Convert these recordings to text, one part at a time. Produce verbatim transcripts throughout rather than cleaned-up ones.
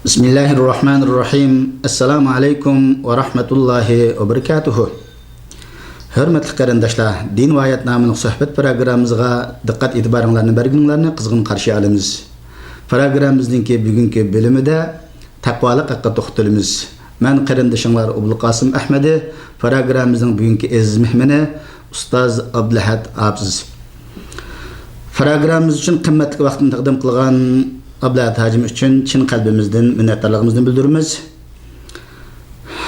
بىسمىللاھىررەھمانىررەھىم. ئەسسالامۇ ئەلەيكۇم ۋە رەھمەتۇللاھى ۋە بەرىكاتۇھۇ. ھۆرمەتلىك قېرىنداشلار، دىن ۋە ھايات ناملىق سۆھبەت پروگراممىمىزغا دىققەت ئېتىبارىڭلارنى بەرگىنىڭلارنى قىزغىن قارشى ئالىمىز. پروگراممىمىزنىڭكى بۈگۈنكى بۆلۈمىدە تەقۋالىق ھەققىدە توختىلىمىز. مەن قېرىندىشىڭلار ئوبۇلقاسىم ئەھمەدى، پروگراممىمىزنىڭ بۈگۈنكى ئەزىز مېھمىنى ئۇستاز ئابدۇلئەھەد ھاپىز. پروگراممىمىز ئۈچۈن قىممەتلىك ۋاقتىنى تەقدىم قىلغان ئابدۇلئەھەد ھاجىم ئۈچۈن چىن قەلبىمىزدىن مىننەتدارلىقىمىزنى بىلدۈرىمىز.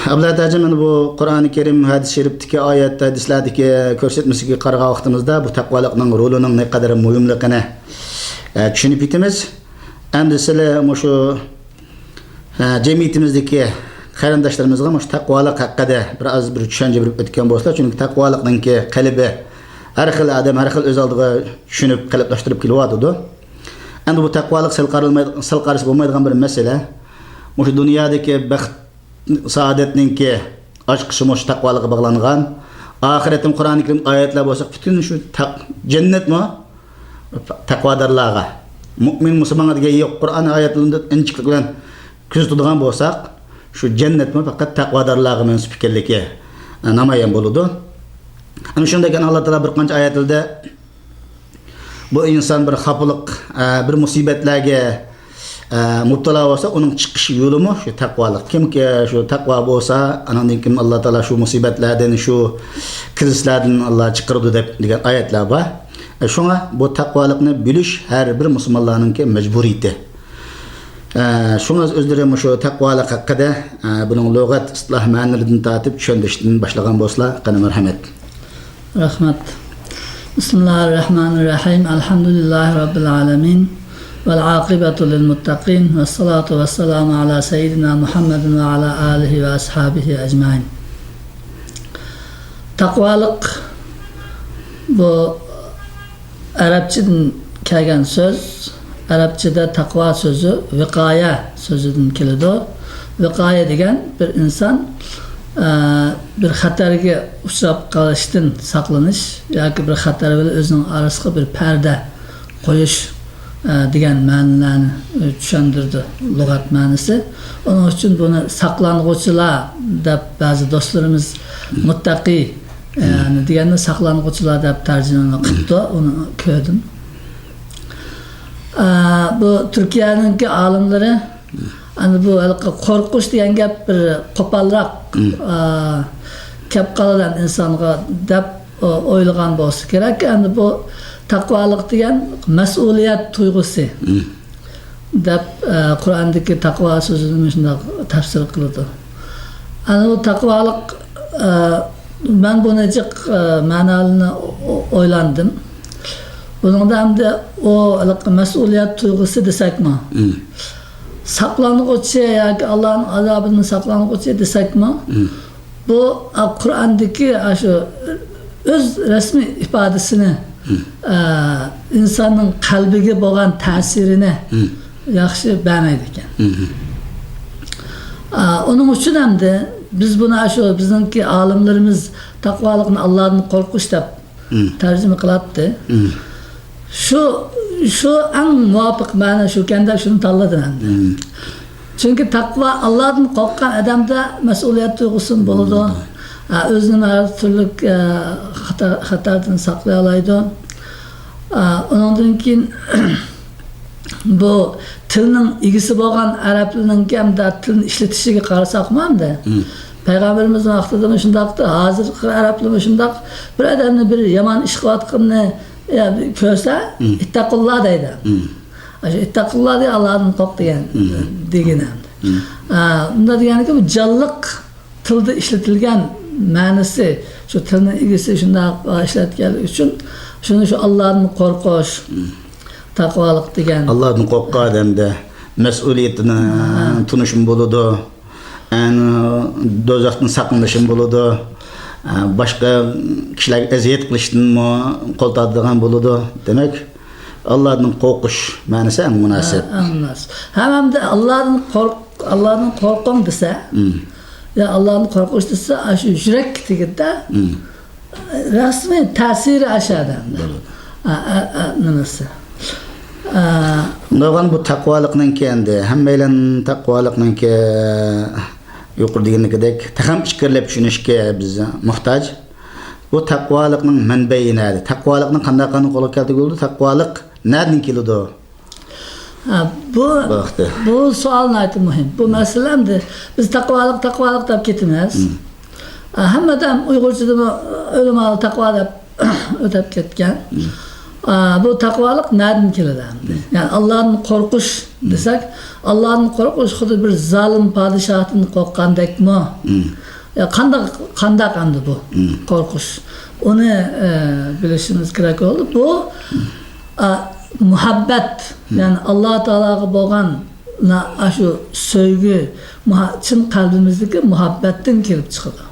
ئابدۇلئەھەد ھاجىم، مانا بۇ قۇرئانى كەرىم، ھەدىس شېرىپتىكى ئايەت، ھەدىسلەردىكى كۆرسەتمىسىگە قارىغان ۋاقتىمىزدا بۇ تەقۋالىقنىڭ رولىنىڭ نەقەدەر مۇھىملىقىنى، ئە، چۈشىنىپ يېتىمىز. ئەمدى سىلەر مۇشۇ ھە، جەمئىيىتىمىزدىكى قېرىنداشلىرىمىزغا مۇشۇ تەقۋالىق ھەققىدە بىر ئاز بىر چۈشەنچە بېرىپ ئۆتكەن بولسىلا، چۈنكى تەقۋالىقنىڭكى قەلبى ھەر خىل ئادەم ھەر خىل ئۆز ئالدىغا چۈشىنىپ، قېلىپلاشتۇرۇپ كېلىۋاتىدۇ. ئەمدى بۇ تەقۋالىق سەل قارالماي-، سەل قارىسا بولمايدىغان بىر مەسىلە. مۇشۇ دۇنيادىكى بەخت، سائادەتنىڭكى ئاچقۇچى مۇشۇ تەقۋالىققا باغلانغان. ئاخىرەتتىن قۇرئانى كەرىم ئايەتلەر بولسا پۈتۈن شۇ تەق-، جەننەتمۇ تەقۋادارلارغا، مۇئمىن مۇسۇلمانغا دېگەن يوق. قۇرئان ئايەتلىرىنى ئىنچىكىلىك بىلەن كۆزىتىدىغان بولساق، شۇ جەننەتمۇ پەقەت تەقۋادارلارغا مەنسۇپ ئىكەنلىكى، ئە، نامايان بولىدۇ. ئەنە شۇنداق ئىكەن، ئاللا تائالا بىر قانچە ئايەتلىرىدە بۇ ئىنسان بىر خاپىلىق، ئە، بىر مۇسىبەتلەرگە، ئە، مۇپتىلا بولسا، ئۇنىڭ چىقىش يولىمۇ شۇ تەقۋالىق. كىمكى شۇ تەقۋا بولسا، ئانىڭدىن كېيىن ئاللا تائالا شۇ مۇسىبەتلەردىن، شۇ كىرىزىسلاردىن ئاللا چىقىرىدۇ دەپ دېگەن ئايەتلەر بار. ئە، شۇڭا بۇ تەقۋالىقنى بىلىش ھەر بىر مۇسۇلمانلارنىڭكى مەجبۇرىيىتى. ئە، شۇڭا ئۆزلىرى مۇشۇ تەقۋالىق ھەققىدە، ئە، بۇنىڭ لۇغەت، ئىستىلاھ مەنىلىرىدىن تارتىپ چۈشەندۈرۈشتىن باشلىغان بولسىلا، قېنى مەرھەمەت. رەھمەت. بىسمىللاھىررەھمانىررەھىم. ئەلھەمدۇلىللاھى رەببىل ئالەمىن. ۋەل ئاقىبەتۇ لىل مۇتتەقىن. ۋەسسالاتۇ ۋەسسالامۇ ئالا سەييىدىنا مۇھەممەدىن ۋە ئالا ئالىھى ۋە ئەسھابىھى ئەجمەئىن. تەقۋالىق، بۇ ئەرەبچىدىن كەلگەن سۆز. ئەرەبچىدە تەقۋا سۆزى ۋىقايە سۆزىدىن كېلىدۇ. ۋىقايە دېگەن بىر ئىنسان، ئە، بىر خەتەرگە ئۇچراپ قالىشتىن ساقلىنىش ياكى بىر خەتەر بىلەن ئۆزىنىڭ ئارىسىغا بىر پەردە قويۇش، ئە، دېگەن مەنىلەرنى، ئە، چۈشەندۈرىدۇ لۇغەت مەنىسى. ئۇنىڭ ئۈچۈن بۇنى ساقلانغۇچىلار دەپ بەزى دوستلىرىمىز مۇتتەقى، ئە، دېگەننى ساقلانغۇچىلار دەپ تەرجىمە قىپتۇ، ئۇنى كۆردۈم. ئە، بۇ تۈركىيەنىڭكى ئالىملىرى، ئەنە بۇ ھېلىقى قورقۇش دېگەن گەپ بىر قوپالراق، ئە، كەپ قالىدۇ ئىنسانغا دەپ ئويلىغان بولسا كېرەك. ئەمدى بۇ تەقۋالىق دېگەن مەسئۇلىيەت تۇيغۇسى دەپ، ئە، قۇرئاندىكى تەقۋا سۆزىنى مۇشۇنداق تەپسىر قىلىدۇ. ئەنە بۇ تەقۋالىق، ئە، مەن بۇنى جىق، ئە، مەنالىرىنى ئو-، ئويلاندىم. بۇنىڭدا ئەمدى ئۇ ھېلىقى مەسئۇلىيەت تۇيغۇسى دېسەكمۇ، ساقلانغۇچى ياكى ئاللانىڭ ئازابىدىن ساقلانغۇچى دېسەكمۇ، بۇ، ئا، قۇرئاندىكى ئاشۇ ئۆز رەسمىي ئىپادىسىنى، ئا، ئىنساننىڭ قەلبىگە بولغان تەسىرىنى ياخشى بەرمەيدىكەن. ئا، ئۇنىڭ ئۈچۈن ئەمدى بىز بۇنى ئاشۇ بىزنىڭكى ئالىملىرىمىز تەقۋالىقنى ئاللادىن قورقۇش دەپ تەرجىمە قىلاتتى. شۇ، شۇ ئەڭ مۇۋاپىق مەنە شۇكەن دەپ شۇنى تاللىدىم ئەمدى. چۈنكى تەقۋا، ئاللادىن قورققان ئادەمدە مەسئۇلىيەت تۇيغۇسىمۇ بولىدۇ. ھە، ئۆزىنى ھەر تۈرلۈك، ئە، خەتەر-، خەتەردىن ساقلىيالايدۇ. ئە، ئۇنىڭدىن كېيىن بۇ تىلنىڭ ئىگىسى بولغان ئەرەبلەرنىڭكى ئەمدى تىلنى ئىشلىتىشىگە قارىساقمۇ ئەمدى. پەيغەمبىرىمىزنىڭ ۋاقتىدىمۇ شۇنداقتى، ھازىرقى ئەرەبلەرمۇ شۇنداق. بىر ئادەمنى بىر يامان ئىش قىلىۋاتقىنىنى، يا، كۆرسە، ئىتتەقۇللا دەيدۇ. ئاشۇ ئىتتەقۇللا دېگەن ئاللادىن قورق دېگەن، دېگىنى ئەمدى. ئا، ئۇنداق دېگەنكى بۇ جانلىق تىلدا ئىشلىتىلگەن مەنىسى، شۇ تىلنىڭ ئىگىسى شۇنداق ئىشلەتكەنلىكى ئۈچۈن، شۇنى شۇ ئاللادىن قورقۇش، تەقۋالىق دېگەن. ئاللادىن قورققان ئادەمدە مەسئۇلىيىتىنى تونۇشمۇ بولىدۇ. ئەنە، دوزاختىن ساقلىنىشمۇ بولىدۇ. ئە، باشقا كىشىلەرگە ئەزىيەت قىلىشتىنمۇ قول تارتىدىغان بولىدۇ. دېمەك، ئاللادىن قورقۇش مەنىسى ئەڭ مۇناسىپ. ھە، ئەڭ مۇناسىپ. ھەم، ھەمدە ئاللادىن قورق-، ئاللادىن قورقۇڭ دېسە، يا ئاللادىن قورقۇش دېسە، ئاشۇ يۈرەككە تېگىدىدە، رەسمىي تەسىرى ئاشۇ ئادەمدە. بولىدۇ. ئا، ئا، ئا، نېمىسى. ئە، بۇ تەقۋالىقنىڭكى ئەمدى، ھەممەيلەن تەقۋالىقنىڭكى يۇقىرىدا دېگىنىكىدەك تېخىمۇ ئىچكىرىلەپ چۈشىنىشكە بىز موھتاج. بۇ تەقۋالىقنىڭ مەنبەيى نەدە؟ تەقۋالىقنى قانداق قىلغان قولغا كەلتۈرگىلى بولىدۇ؟ تەقۋالىق نەدىن كېلىدۇ؟ ھە، بۇ، بۇ ھەقتە. بۇ سوئال ناھايىتى مۇھىم. بۇ مەسىلە ئەمدى بىز تەقۋالىق، تەقۋالىق دەپ كېتىمىز. مم. ئە، ھەممە ئادەم ئۇيغۇرچىدىمۇ ئۆلىمالى تەقۋا دەپ ئۆتەپ كەتكەن. مم. ئە، بۇ تەقۋالىق نەدىن كېلىدۇ ئەمدى؟ مم. يەنى ئاللادىن قورقۇش مم. دېسەك، ئاللادىن قورقۇش خۇددى بىر زالىم پادىشاھتىن قورققاندەكمۇ؟ مم. يا قانداق، قانداق ئەمدى بۇ مم. قورقۇش؟ ئۇنى، ئە، بىلىشىمىز كېرەك بولدى. بۇ، ئە، مۇھەببەت، مم. يەنى ئاللا تائالاغا بولغان نا-، ئاشۇ سۆيگۈ، مۇھە-، چىن قەلبىمىزدىكى مۇھەببەتتىن كېلىپ چىقىدۇ.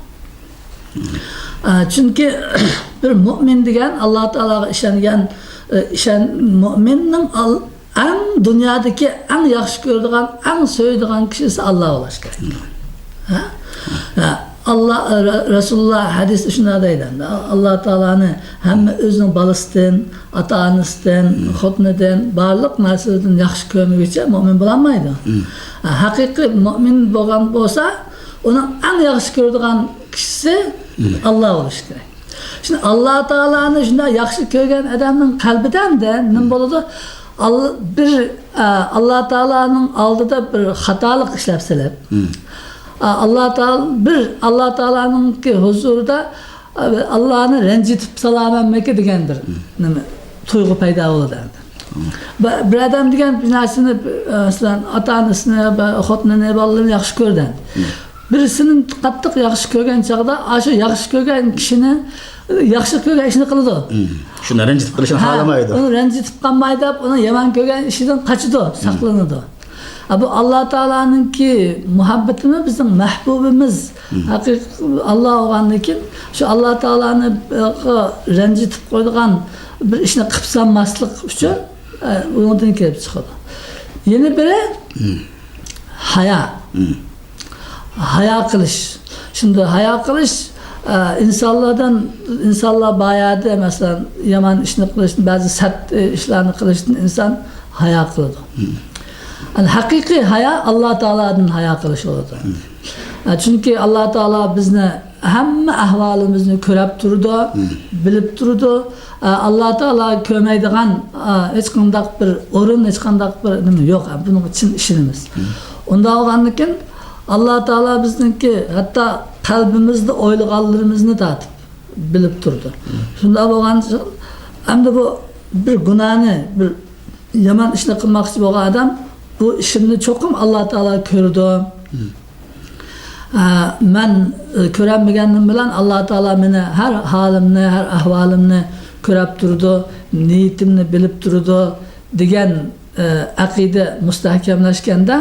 ئە، چۈنكى بىر مۆمىن دېگەن، ئاللا تائالاغا ئىشەنگەن، ئە، ئىشەن-، مۆمىننىڭ ئال-، ئەڭ دۇنيادىكى ئەڭ ياخشى كۆرىدىغان، ئەڭ سۆيىدىغان كىشىسى ئاللا بولۇشى كېرەك. ھە؟ ھە. ئاللا، رە-، رەسۇلۇللا ھەدىستە شۇنداق دەيدۇ. ئاللا تائالانى ھەممە ئۆزىنىڭ بالىسىدىن، ئاتا-ئانىسىدىن، مم. خوتۇنىدىن، بارلىق نەرسىدىن ياخشى كۆرمىگۈچە مۆمىن بولالمايدۇ. مم. ھەقىقىي مۆمىن بولغان بولسا، ئۇنىڭ ئەڭ ياخشى كۆرىدىغان كىشىسى مم. ئاللا بولۇشى كېرەك. شۇنداق ئاللا تائالانى شۇنداق ياخشى كۆرگەن ئادەمنىڭ قەلبىدە ئەمدى نېمە مم. بولىدۇ؟ ئال-، بىر، ئە، ئاللا تائالانىڭ ئالدىدا بىر خاتالىق ئىشلەپ سېلىپ، مم. ئە، ئاللا تائالا، بىر ئاللا تائالانىڭكى ھۇزۇرىدا ئاللانى رەنجىتىپ سالامەنمىكى دېگەن بىر نېمە، تۇيغۇ پەيدا بولىدۇ ئەمدى. بە-، بىر ئادەم دېگەن بىر نەرسىنى، مەسىلەن، ئاتا-ئانىسىنى، بە-، خوتۇنىنى، بالىلىرىنى ياخشى كۆرىدۇ ئەمدى. بىرسىنى قاتتىق ياخشى كۆرگەن چاغدا، ئاشۇ ياخشى كۆرگەن كىشىنى، ياخشى كۆرگەن ئىشىنى قىلىدۇ. شۇنى رەنجىتىپ قېلىشنى ھە، خالىمايدۇ. ئۇنى رەنجىتىپ قالماي دەپ، ئۇنى يامان كۆرگەن ئىشىدىن قاچىدۇ، ساقلىنىدۇ. ئا، بۇ ئاللا تائالانىڭكى مۇھەببىتىمۇ بىزنىڭ مەھبۇبىمىز، ھەقىقىي ئاللا بولغاندىن كېيىن، شۇ ئاللا تائالانى، ئە، رەنجىتىپ قويىدىغان بىر ئىشنى قىلىپ سالماسلىق ئۈچۈن، ئە، ئۇنىڭدىن كېلىپ چىقىدۇ. يەنە بىرى، ھايا. ھايا قىلىش. شۇنداق ھايا قىلىش، ئە، ئىنسانلاردىن، ئىنسانلار بايادى، مەسىلەن، يامان ئىشنى قىلىشتىن، بەزى سەت، ئە، ئىشلارنى قىلىشتىن ئىنسان ھايا قىلىدۇ. ئەنە ھەقىقىي ھايا ئاللا تائالادىن ھايا قىلىش بولىدۇ. ئە، چۈنكى ئاللا تائالا بىزنى ھەممە ئەھۋالىمىزنى كۆرەپ تۇرىدۇ، بىلىپ تۇرىدۇ. ئە، ئاللا تائالا كۆرمەيدىغان، ئە، ھېچقانداق بىر ئورۇن، ھېچقانداق بىر نېمە يوق. ئە، بۇنىڭغا چىن ئىشىنىمىز. ئۇنداق بولغاندىكىن، ئاللا تائالا بىزنىڭكى ھەتتا قەلبىمىزدە ئويلىغانلىرىمىزنى تارتىپ بىلىپ تۇرىدۇ. شۇنداق بولغان، ئەمدى بۇ بىر گۇناھنى، بىر يامان ئىشنى قىلماقچى بولغان ئادەم، بۇ ئىشىمنى چوقۇم ئاللا تائالا كۆرىدۇ. ئە، مەن، ئە، كۆرەلمىگەنلىكىم بىلەن ئاللا تائالا مېنى ھەر ھالىمنى، ھەر ئەھۋالىمنى كۆرەپ تۇرىدۇ، نىيىتىمنى بىلىپ تۇرىدۇ دېگەن، ئە، ئەقىدە مۇستەھكەملەشكەندە،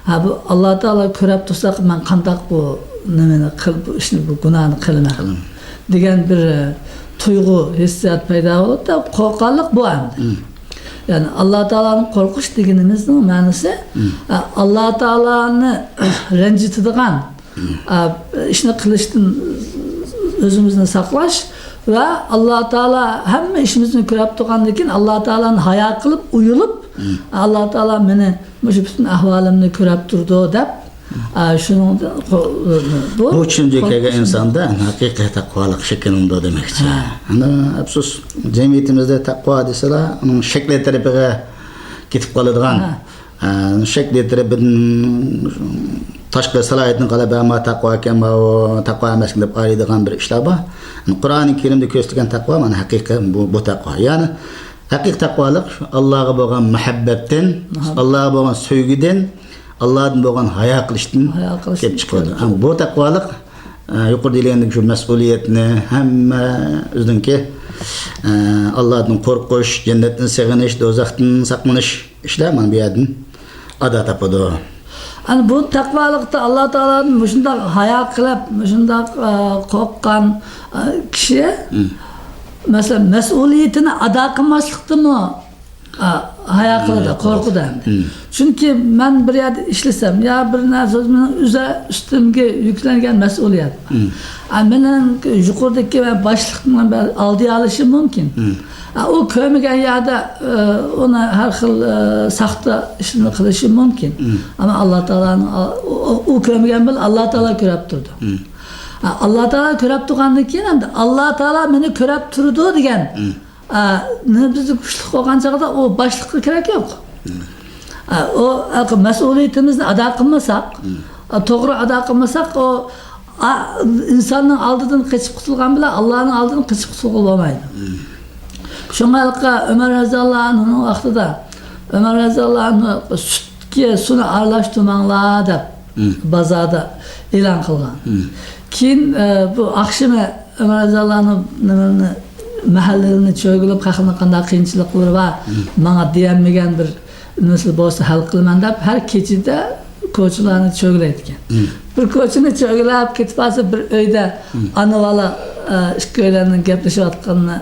ھە، بۇ ئاللا تائالا كۆرەپ تۇرسا، مەن قانداق بۇ نېمىنى قىل-، بۇ ئىشنى، بۇ گۇناھنى قىلىمەن دېگەن بىر، ئە، تۇيغۇ، ھېسسىيات پەيدا بولىدۇ. قورققانلىق بۇ ئەمدى. يەنى ئاللا تائالادىن قورقۇش دېگىنىمىزنىڭ مەنىسى، ئە، ئاللا تائالانى رەنجىتىدىغان، ئە، ئىشنى قىلىشتىن ئۆزىمىزنى ساقلاش ۋە ئاللا تائالا ھەممە ئىشىمىزنى كۆرەپ تۇرغاندىن كېيىن، ئاللا تائالادىن ھايا قىلىپ، ئۇيىلىپ، ئاللا تائالا مېنى مۇشۇ پۈتۈن ئەھۋالىمنى كۆرەپ تۇرىدۇ دەپ، ئە، شۇنىڭدىن قو-، بۇ بۇ چۈشەنچىگە كەلگەن ئىنساندا ھەقىقىي تەقۋالىق شەكىللىنىدۇ دېمەكچى. ھە. ئەنە ئەپسۇس، جەمئىيىتىمىزدە تەقۋا دېسىلا، ئۇنىڭ شەكلى تەرىپىگە كېتىپ قالىدىغان، ھە. ئە، شەكلى تەرىپىدىن تاشقى سالاھىيىتىنى قاراپ، ئەمما تەقۋا ئىكەن، ماۋۇ تەقۋا ئەمەسكەن دەپ ئايرىيدىغان بىر ئىشلار بار. قۇرئانى كەرىمدە كۆرسىتىلگەن تەقۋا، مانا ھەقىقىي بۇ، بۇ تەقۋا. يەنى ھەقىقىي تەقۋالىق شۇ ئاللاغا بولغان مۇھەببەتتىن، مۇھەببەت. ئاللاغا بولغان سۆيگۈدىن، ئاللادىن بولغان ھايا قىلىشتىن ھايا قىلىشتىن كېلىپ چىقىدۇ. چىقىدۇ. ھەم بۇ تەقۋالىق، ئە، يۇقىرىدا دېگەندەك شۇ مەسئۇلىيەتنى ھەممە ئۆزىنىڭكى، ئە، ئاللادىن قورقۇش، جەننەتتىن سېغىنىش، دوزاختىن ساقلىنىش ئىشلار مانا بۇ يەردىن ئادا تاپىدۇ. ئەنە بۇ تەقۋالىقتا ئاللا تائالادىن مۇشۇنداق ھايا قىلىپ، مۇشۇنداق، ئە، قورققان، ئە، كىشى، مەسىلەن، مەسئۇلىيىتىنى ئادا قىلماسلىقتىمۇ، ئە، ھايا قىلىدۇ، ھايا قىلىدۇ. قورقىدۇ ئەمدى. مم. چۈنكى مەن بىر يەردە ئىشلىسەم، يا بىر نەرسە، مېنىڭ ئۆزى ئۈستۈمگە يۈكلەنگەن مەسئۇلىيەت بار. مم. ئا، مېنىڭ يۇقىرىدىكى مەن باشلىقنىڭ بىر ئالدىيالىشىم مۇمكىن. مم. ئا، ئۇ كۆرمىگەن يەردە، ئە، ئۇنى ھەر خىل، ئە، ساختا ئىشنى قىلىشى مۇمكىن. مم. ئەمما ئاللا تائالانىڭ، ئا، ئۇ، ئۇ، ئۇ كۆرمىگەن بىلەن ئاللا تائالا كۆرۈپ تۇرىدۇ. مم. ئا، ئاللا تائالا كۆرۈپ تۇرغاندىن كېيىن ئەمدى ئاللا تائالا مېنى كۆرۈپ تۇرىدۇ دېگەن مم. ئا، نېمە بىزدە كۈچلۈك بولغان چاغدا ئۇ باشلىققا كېرەك يوق. مم. ئا، ئۇ ھەققى مەسئۇلىيىتىمىزنى ئادا قىلمىساق، مم. ئا، توغرا ئادا قىلمىساق، ئۇ، ئا، ئىنساننىڭ ئالدىدىن قېچىپ قۇتۇلغان بىلەن ئاللانىڭ ئالدىدىن قېچىپ قۇتۇلغىلى بولمايدۇ. مم. شۇڭا ھېلىقى ئۆمەر رەزىياللاھۇ ئەنھۇنىڭ ۋاقتىدا ئۆمەر رەزىياللاھۇ ئەنھۇ سۈتكە سۇنى ئارىلاشتۇرماڭلار دەپ مم. بازاردا ئېلان قىلغان. مم. كېيىن، ئە، بۇ ئاخشىمى ئۆمەر رەزىياللاھۇ ئەنھۇ نېمىنى، مەھەللىنى چۆگىلەپ، خەقنىڭ قانداق قىيىنچىلىقلىرى بار، مم. ماڭا دېيەلمىگەن بىر نېمىسى بولسا ھەل قىلىمەن دەپ، ھەر كېچىدە كوچىلارنى چۆگىلەيدىكەن. مم. بىر كوچىنى چۆگىلەپ كېتىپ قالسا، بىر ئۆيدە مم. ئانا بالا، ئە، ئىككى ئۆيلەرنىڭ گەپلىشىۋاتقىنىنى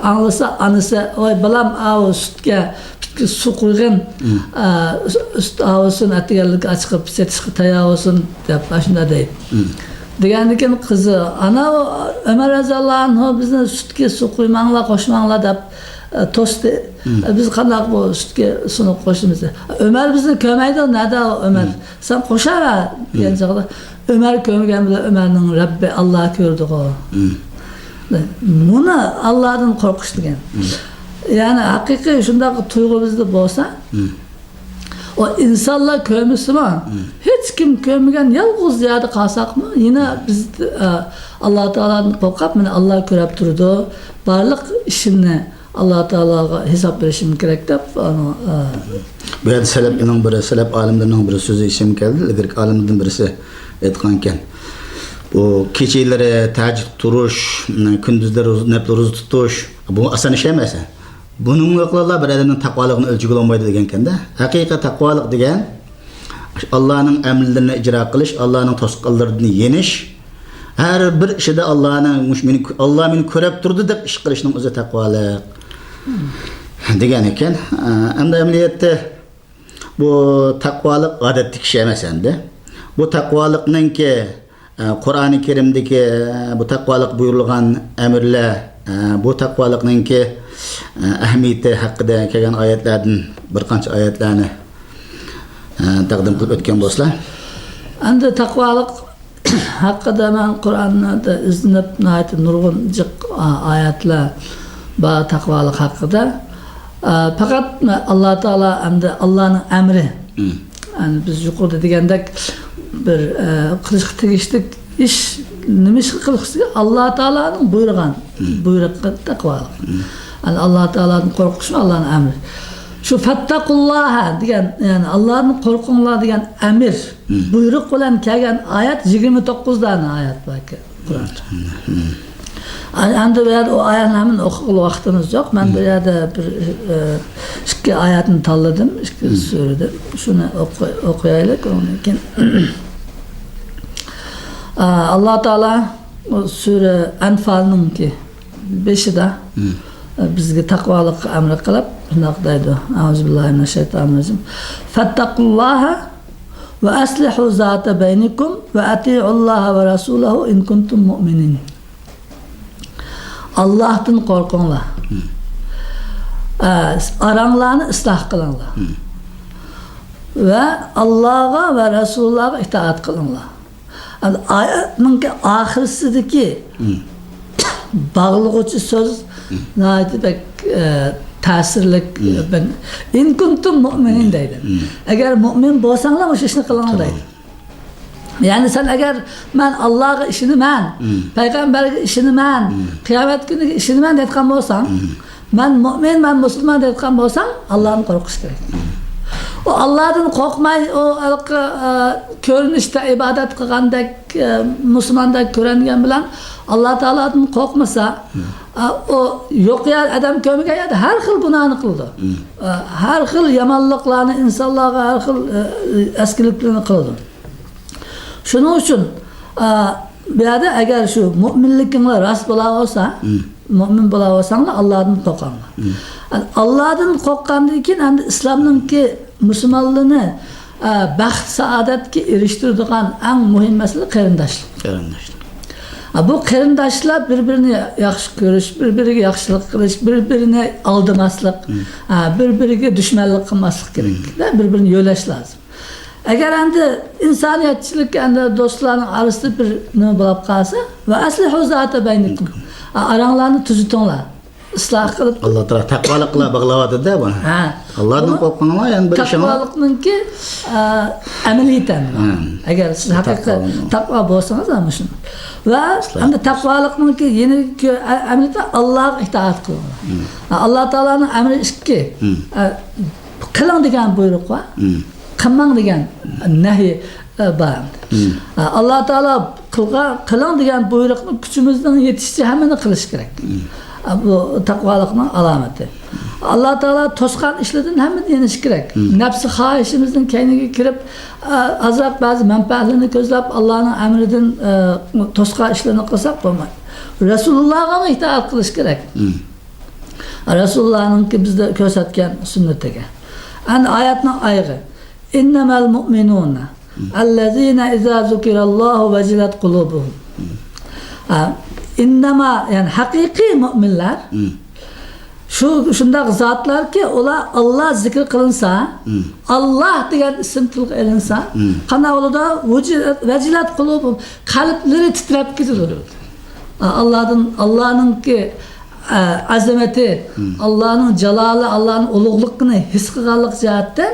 ئاڭلىسا، ئانىسى، ۋاي بالام، ئاۋۇ سۈتكە پۈتكە سۇ قۇيغىن، مم. ئە، سۈت ئاۋۇسۇن، ئەتىگەنلىكى ئاچ قېلىپ سېتىشقا تەييار بولسۇن دەپ ئاشۇنداق دەيدۇ. مم. دېگەندىكىن قىزى، ئانا، ئۆمەر رەزىياللاھۇ ئەنھۇ بىزنى سۈتكە سۇ قۇيماڭلار، قوشماڭلار دەپ، ئە، توستى. مم. ئە، بىز قانداق بۇ سۈتكە سۇنى قوشىمىز؟ ئۆمەر بىزنى كۆرمەيدۇ، نەدە ئۇ ئۆمەر؟ مم. سەن قوشاۋەر دېگەن مم. چاغدا، ئۆمەر كۆرمىگەن بىلەن ئۆمەرنىڭ رەببى ئاللا كۆردىغۇ. مم. مۇنى ئاللادىن قورقۇش دېگەن. مم. يەنى ھەقىقىي شۇنداق تۇيغۇ بىزدە بولسا، مم. ئۇ ئىنسانلار كۆرمىسىمۇ، مم. ھېچ كىم كۆرمىگەن يالغۇز يەردە قالساقمۇ، يەنە بىز، ئە، ئاللا تائالادىن قورقۇپ، مېنى ئاللا كۆرۈپ تۇرىدۇ، بارلىق ئىشىمنى ئاللا تائالاغا ھېساب بېرىشىم كېرەك دەپ، ئانا، ئە، بۇ يەردە سەلەپنىڭ بىرى، سەلەپ ئالىملىرىنىڭ بىرى سۆزى ئېسىمگە كەلدى. ئىلگىرىكى ئالىملىرىدىن بىرسى ئېيتقانىكەن، بۇ كېچىلىرى تەھەججۇد تۇرۇش، كۈندۈزلىرى روزا، نەپلى روزا تۇتۇش، بۇ ئاسان ئىش ئەمەس. بۇنىڭلىقلا بىر ئادەمنىڭ تەقۋالىقىنى ئۆلچىگىلى بولمايدۇ دېگەنكەندە. ھەقىقىي تەقۋالىق دېگەن ئاللانىڭ ئەمرلىرىنى ئىجرا قىلىش، ئاللانىڭ توسقانلىرىدىن يېنىش، ھەر بىر ئىشىدا ئاللانىڭ، مۇش-، مېنى، ئاللا مېنى كۆرۈپ تۇرىدۇ دەپ ئىش قىلىشنىڭ ئۆزى تەقۋالىق دېگەن ئىكەن. ئەمدى ئەمەلىيەتتە بۇ تەقۋالىق ئادەتتىكى ئىش ئەمەس ئەمدى. بۇ تەقۋالىقنىڭكى، ئە، قۇرئانى كەرىمدىكى، ئە، بۇ تەقۋالىق بۇيرۇلغان ئەمىرلەر، ئە، بۇ تەقۋالىقنىڭكى، ئە، ئەھمىيىتى ھەققىدە كەلگەن ئايەتلەردىن بىر قانچە ئايەتلەرنى، ئە، تەقدىم قىلىپ ئۆتكەن بولسىلا. ئەمدى تەقۋالىق ھەققىدە مەن قۇرئاندا ئىزدىنىپ، ناھايىتى نۇرغۇن جىق، ئا-، ئايەتلەر بار تەقۋالىق ھەققىدە. ئا، پەقەت ئاللا تائالا ئەمدى ئاللانىڭ ئەمرى. مم. يەنى بىز يۇقىرىدا دېگەندەك بىر، ئا، قىلىشقا تېگىشلىك ئىش، نېمە ئىشقا قىلىشقا، ئاللا تائالانىڭ بۇيرۇغان مم. بۇيرۇقى تەقۋالىق. مم. يەنى ئاللا تائالادىن قورقۇشمۇ ئاللانىڭ ئەمرى. شۇ فەتتەقۇللاھە دېگەن، يەنى ئاللادىن قورقۇڭلار دېگەن ئەمىر، مم. بۇيرۇق بىلەن كەلگەن ئايەت يىگىرمە توققۇز دانە ئايەت بار ئىكەن قۇرئاندا. مم. ئەمدى بۇ يەردە ئۇ ئايەتنى ھەممىنى ئوقۇغىلى ۋاقتىمىز يوق. مەن بۇ يەردە بىر، ئى، ئىككى ئايەتنى تاللىدىم، ئىككى سۈرىدىن. شۇنى ئوقۇ-، ئوقۇيايلى، ئۇنىڭدىن كېيىن. ئا، ئاللا تائالا ئۇ سۈرە ئەنفالنىڭكى بېشىدا، ئە، بىزگە تەقۋالىققا ئەمر قىلىپ، شۇنداق دەيدۇ. ئەئۇزۇ بىللاھى مىنەششەيتانىررەجىم. فەتتەقۇللاھە ۋە ئەسلىھۇ زاتە بەينىكۇم ۋە ئەتىئۇللاھە ۋە رەسۇلەھۇ ئىن كۇنتۇم مۇئمىنىن. ئاللاھتىن قورقۇڭلار. مم. ئە، ئاراڭلارنى ئىسلاھ قىلىڭلار. مم. ۋە ئاللاغا ۋە رەسۇللارغا ئىتائەت قىلىڭلار. ئەمدى ئايەتنىڭكى ئاخىرسىدىكى مم. باغلىغۇچى سۆز مم. ناھايىتى بەك، ئە، تەسىرلىك. مم. بەك، «ئىن كۇنتۇم مۇئمىنىن» دەيدۇ. مم. ئەگەر مۇئمىن بولساڭلار، مۇشۇ ئىشنى قىلىڭلار دەيدۇ. يەنى سەن ئەگەر، «مەن ئاللاغا ئىشىنىمەن، مم. پەيغەمبەرگە ئىشىنىمەن، مم. قىيامەت كۈنىگە ئىشىنىمەن» دەيدىغان بولساڭ، مم. «مەن مۇئمىن، مەن مۇسۇلمان» دەيدىغان بولساڭ، ئاللادىن قورقۇش كېرەك. مم. ئۇ ئاللادىن قورقماي، ئۇ ھېلىقى، ئە، كۆرۈنۈشتە ئىبادەت قىلغاندەك، ئە، مۇسۇلماندەك كۆرۈنگەن بىلەن ئاللا تائالادىن قورقمىسا، مم. ئە، ئۇ يوق يەر، ئادەم كۆرمىگەن يەردە ھەر خىل گۇناھنى قىلىدۇ. مم. ئە، ھەر خىل يامانلىقلارنى، ئىنسانلارغا ھەر خىل، ئە، ئەسكىلىكلەرنى قىلىدۇ. شۇنىڭ ئۈچۈن، ئا، بۇ يەردە ئەگەر شۇ مۇئمىنلىكىڭلار راست بولا بولسا، مم. مۆمىن بولاۋالساڭلار، ئاللادىن قورقۇڭلار. ئاللادىن قورققاندىن كېيىن ئەمدى ئىسلامنىڭكى مۇسۇلمانلىرىنى، ئە، بەخت سائادەتكە ئېرىشتۈرىدىغان ئەڭ مۇھىم مەسىلە قېرىنداشلىق. قېرىنداشلىق. ئە، بۇ قېرىنداشلار بىر-بىرىنى ياخشى كۆرۈش، بىر-بىرىگە ياخشىلىق قىلىش، بىر-بىرىنى ئالدىماسلىق، ئە، بىر-بىرىگە دۈشمەنلىك قىلماسلىق كېرەك. ۋە بىر-بىرىنى يۆلەش لازىم. ئەگەر ئەمدى ئىنسانىيەتچىلىك ئەمدى دوستلارنىڭ ئارىسىدا بىر نېمە بولۇپ قالسا، ۋە ئەسلىھۇ زاتە بەينىكۇم. ئا-، ئاراڭلارنى تۈزىتىڭلار. ئىسلاھ قىلىپ. ئاللا تائالا تەقۋالىقلار باغلاۋاتىدۇ-دە بۇنى. ھە. ئاللادىن قورقۇڭلار، يەنە بىر ئىشىڭلار. تەقۋالىقنىڭكى، ئا، ئەمەلىيىتەن. ھە. ئەگەر سىز ھەقىقىي تەقۋا بولسىڭىز، ئەنە شۇنى. ۋە ئەمدى تەقۋالىقنىڭكى يەنە كۆ-، ئە-، ئەمەلىيىتى ئاللاغا ئىتائەت قىلىڭلار. ئا، ئاللا تائالانىڭ ئەمرى ئىككى. ئا، قىلىڭ دېگەن بۇيرۇق بار. قىلماڭ دېگەن نەھي، ئە، بار. ئە، ئاللا تائالا قىلغان، قىلىڭ دېگەن بۇيرۇقنى كۈچىمىزنىڭ يېتىشىچە ھەممىنى قىلىش كېرەك. ئە، بۇ تەقۋالىقنىڭ ئالامىتى. ئاللا تائالا توسقان ئىشلاردىن ھەممىنى يېنىش كېرەك. نەپسى خاھىشىمىزنىڭ كەينىگە كىرىپ، ئە، ئازراق بەزى مەنپەئەتلەرنى كۆزلەپ، ئاللانىڭ ئەمرىدىن، ئە، توسقان ئىشلارنى قىلساق بولمايدۇ. رەسۇلۇللاغا ئىتائەت قىلىش كېرەك. رەسۇلۇللانىڭكى بىزدە كۆرسەتكەن سۈننىتىگە. ئەمدى ئايەتنىڭ ئايىغى. إنما المؤمنون الذين إذا ذكر الله وجلت قلوبهم. ھە، ئىننەما، يەنى ھەقىقىي مۆمىنلەر شۇ، شۇنداق زاتلاركى، ئۇلار ئاللا زىكىر قىلىنسا، ئاللا دېگەن ئىسىم تىلغا ئېلىنسا، قانداق بولىدۇ؟ ۋەجىلەت، ۋەجىلەت قۇلۇبۇم، قەلبلىرى تىترەپ كېتىدۇ. ئاللادىن، ئاللانىڭكى، ئە، ئەزىمىتى، ئاللانىڭ جالالى، ئاللانىڭ ئۇلۇغلۇقىنى ھېس قىلغانلىق جەھەتتىن،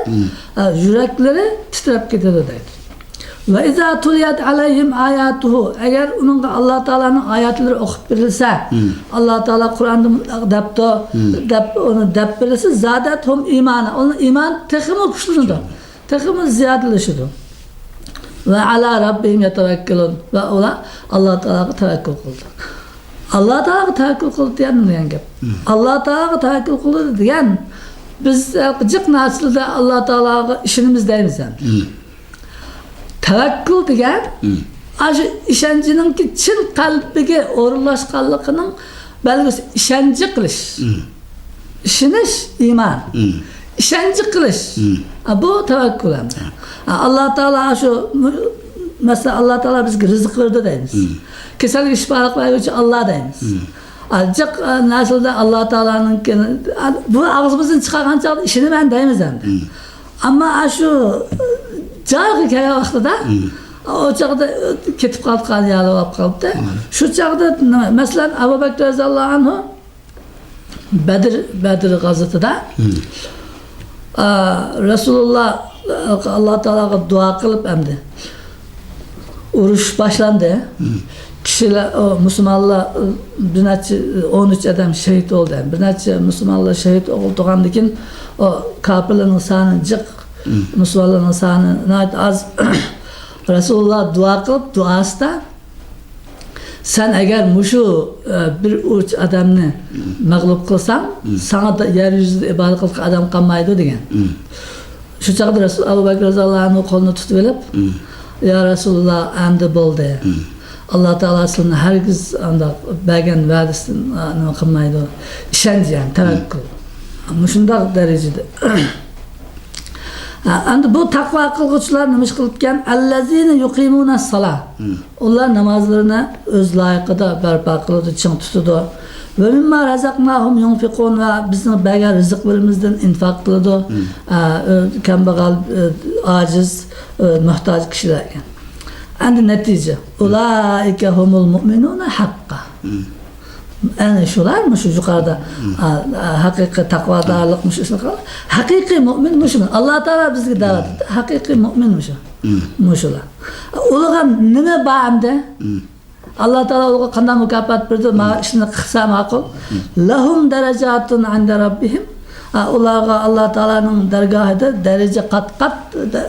ئە، يۈرەكلىرى تىترەپ كېتىدۇ دەيدۇ. وإذا تليت عليهم آياته، ئەگەر ئۇنىڭغا ئاللا تائالانىڭ ئايەتلىرى ئوقۇپ بېرىلسە، ئاللا تائالا قۇرئاندا مۇنداق دەپتۇ، دەپ، ئۇنى دەپ بېرىلسە، زادتهم إيمانا، ئۇنىڭ ئىمانى تېخىمۇ كۈچلىنىدۇ. تېخىمۇ زىيادىلىشىدۇ. وعلى ربهم يتوكلون، ۋە ئۇلار ئاللا تائالاغا تەۋەككۈل قىلىدۇ. ئاللا تائالاغا تەۋەككۈل قىلىدۇ دېگەن نېمە دېگەن گەپ؟ ئاللا تائالاغا تەۋەككۈل قىلىدۇ دېگەن، بىز جىق نەرسىلەردە ئاللا تائالاغا ئىشىنىمىز دەيمىز ئەمدى. تەۋەككۈل دېگەن، ئاشۇ ئىشەنچنىڭكى چىن قەلبىگە ئورۇنلاشقانلىقىنىڭ بەلگىسى ئىشەنچ قىلىش. ئىشىنىش، ئىمان. ئىشەنچ قىلىش. ئا، بۇ تەۋەككۈل ئەمدى. ئا، ئاللا تائالا شۇ، مەسىلەن، ئاللا تائالا بىزگە رىزىق بېرىدۇ دەيمىز. كېسەلگە شىپالىق بەرگۈچى ئاللا دەيمىز. ئا، جىق، ئا، نەرسىلەردە ئاللا تائالانىڭكى، ئا، بۇ ئاغزىمىزدىن چىقارغان چاغدا ئىشىنىمەن دەيمىز ئەمدى. ئەمما ئاشۇ جايغا كەلگەن ۋاقتىدا، ئۇ چاغدا كېتىپ قالىدىغان يەرلەر بولۇپ قالدى. شۇ چاغدا، مەسىلەن، ئەبۇ بەكرى رەزىياللاھۇ ئەنھۇ بەدر، بەدر غازىۋىتىدا، ئا، رەسۇلۇللا، ئاللا تائالاغا دۇئا قىلىپ ئەمدى ئۇرۇش باشلاندى. كىشىلەر، ئۇ مۇسۇلمانلار، بىر نەچچە، ئون ئۈچ ئادەم شېھىت بولدى. بىر نەچچە مۇسۇلمانلار شېھىت بولغاندىن كېيىن، ئۇ كاپىرلارنىڭ سانى جىق، مۇسۇلمانلارنىڭ سانى ناھايىتى ئاز. رەسۇلۇللا دۇئا قىلىپ، دۇئاسىدا، سەن ئەگەر مۇشۇ، ئە، بىر ئۇچ ئادەمنى مەغلۇپ قىلساڭ، ساڭا دا يەر يۈزىدە ئىبادەت قىلىدىغان ئادەم قالمايدۇ، دېگەن. شۇ چاغدا رەسۇل، ئەبۇ بەكرى رەزىياللاھۇ ئەنھۇ قولىنى تۇتۇۋېلىپ، يا رەسۇلۇللا، ئەمدى بولدى. ئاللا تائالا سىلىنى ھەرگىز ئانداق بەرگەن ۋەدىسىدىن، ئا، نېمە قىلمايدۇ. ئىشەنچ، يەنى تەۋەككۈل. مۇشۇنداق دەرىجىدە. ھە، ئەمدى بۇ تەقۋا قىلغۇچىلار نېمە ئىش قىلىدىكەن؟ الذين يقيمون الصلاة. ئۇلار نامازلىرىنى ئۆز لايىقىدا بەرپا قىلىدۇ، چىڭ تۇتىدۇ. ومما رزقناهم ينفقون، ۋە بىزنىڭ بەرگەن رىزىقلىرىمىزدىن ئىنفاق قىلىدۇ. ئە، ئۆ-، كەمبەغەل، ئۆ-، ئاجىز، ئۆ-، موھتاج كىشىلەرگە. ئەمدى نەتىجە. أولئك هم المؤمنون حقا. ئەنە شۇلار مۇشۇ يۇقىرىدا، ئا، ئا، ھەقىقىي تەقۋادارلىق مۇشۇ ئىشنى قىلغان. ھەقىقىي مۆمىن مۇشۇ. ئاللا تائالا بىزگە دەۋەت ئەتتى. ھەقىقىي مۆمىن مۇشۇ. مۇشۇلار. ئۇلارغا نېمە بار ئەمدى؟ ئاللا تائالا ئۇلارغا قانداق مۇكاپات بېرىدۇ؟ مانا شۇنى قىلسا ماقۇل. لهم درجات عند ربهم. ھە، ئۇلارغا ئاللا تائالانىڭ دەرگاھىدا دەرىجە قات-قات، دە-،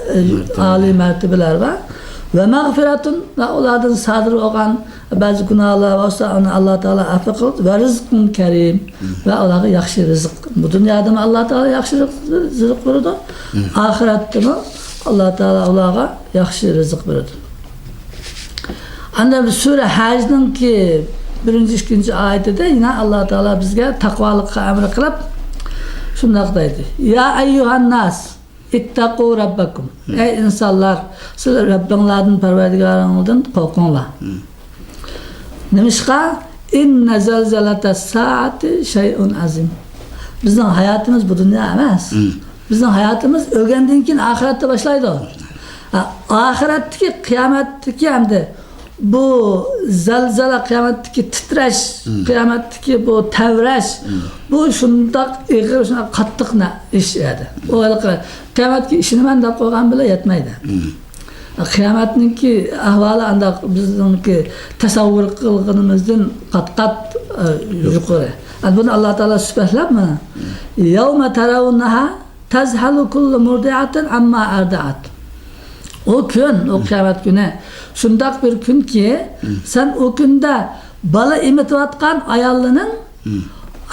ئالىي مەرتىبىلەر بار. ومغفرة، ۋە ئۇلاردىن سادىر بولغان بەزى گۇناھلار بولسا، ئۇنى ئاللا تائالا ئەپۇ قىلىدۇ. ورزق كريم، ۋە ئۇلارغا ياخشى رىزىق. بۇ دۇنيادىمۇ ئاللا تائالا ياخشى رىزىق، رىزىق بېرىدۇ. ئاخىرەتتىمۇ ئاللا تائالا ئۇلارغا ياخشى رىزىق بېرىدۇ. ئاندىن بىر سۈرە ھەجنىڭكى بىرىنچى، ئىككىنچى ئايىتىدە يەنە ئاللا تائالا بىزگە تەقۋالىققا ئەمر قىلىپ، شۇنداق دەيدۇ: يا ئەييۇھەنناس، ئىتتەقۇ رەببەكۇم. ئەي ئىنسانلار، سىلەر رەببىڭلاردىن، پەرۋەردىگارىڭلاردىن قورقۇڭلار. نېمىشقا؟ ئىننە زەلزەلەتە سائەتى شەيئۇن ئەزىم. بىزنىڭ ھاياتىمىز بۇ دۇنيا ئەمەس. بىزنىڭ ھاياتىمىز ئۆلگەندىن كېيىن ئاخىرەتتە باشلايدۇ. ھە، ئاخىرەتتىكى، قىيامەتتىكى ھەمدە بۇ زەلزەلە، قىيامەتتىكى تىترەش، قىيامەتتىكى بۇ تەۋرەش، بۇ شۇنداق ئېغىر، شۇنداق قاتتىق نە-، ئىش ئىدى. ئۇ ھېلىقى قىيامەتكە ئىشىنىمەن دەپ قويغان بىلەن يەتمەيدۇ. قىيامەتنىڭكى ئەھۋالى ئانداق بىزنىڭكى تەسەۋۋۇر قىلغىنىمىزدىن قات-قات، ئە، يۇقىرى. ئەنە بۇنى ئاللا تائالا سۈپەتلەپ مانا، يەۋمە تەرەۋنەھا تەزھەلۇ كۇللۇ مۇرضىئەتىن ئەمما ئەرزەئەت. ئۇ كۈن، ئۇ قىيامەت كۈنى شۇنداق بىر كۈنكى، سەن ئۇ كۈندە بالا ئېمىتىۋاتقان ئاياللىنىڭ،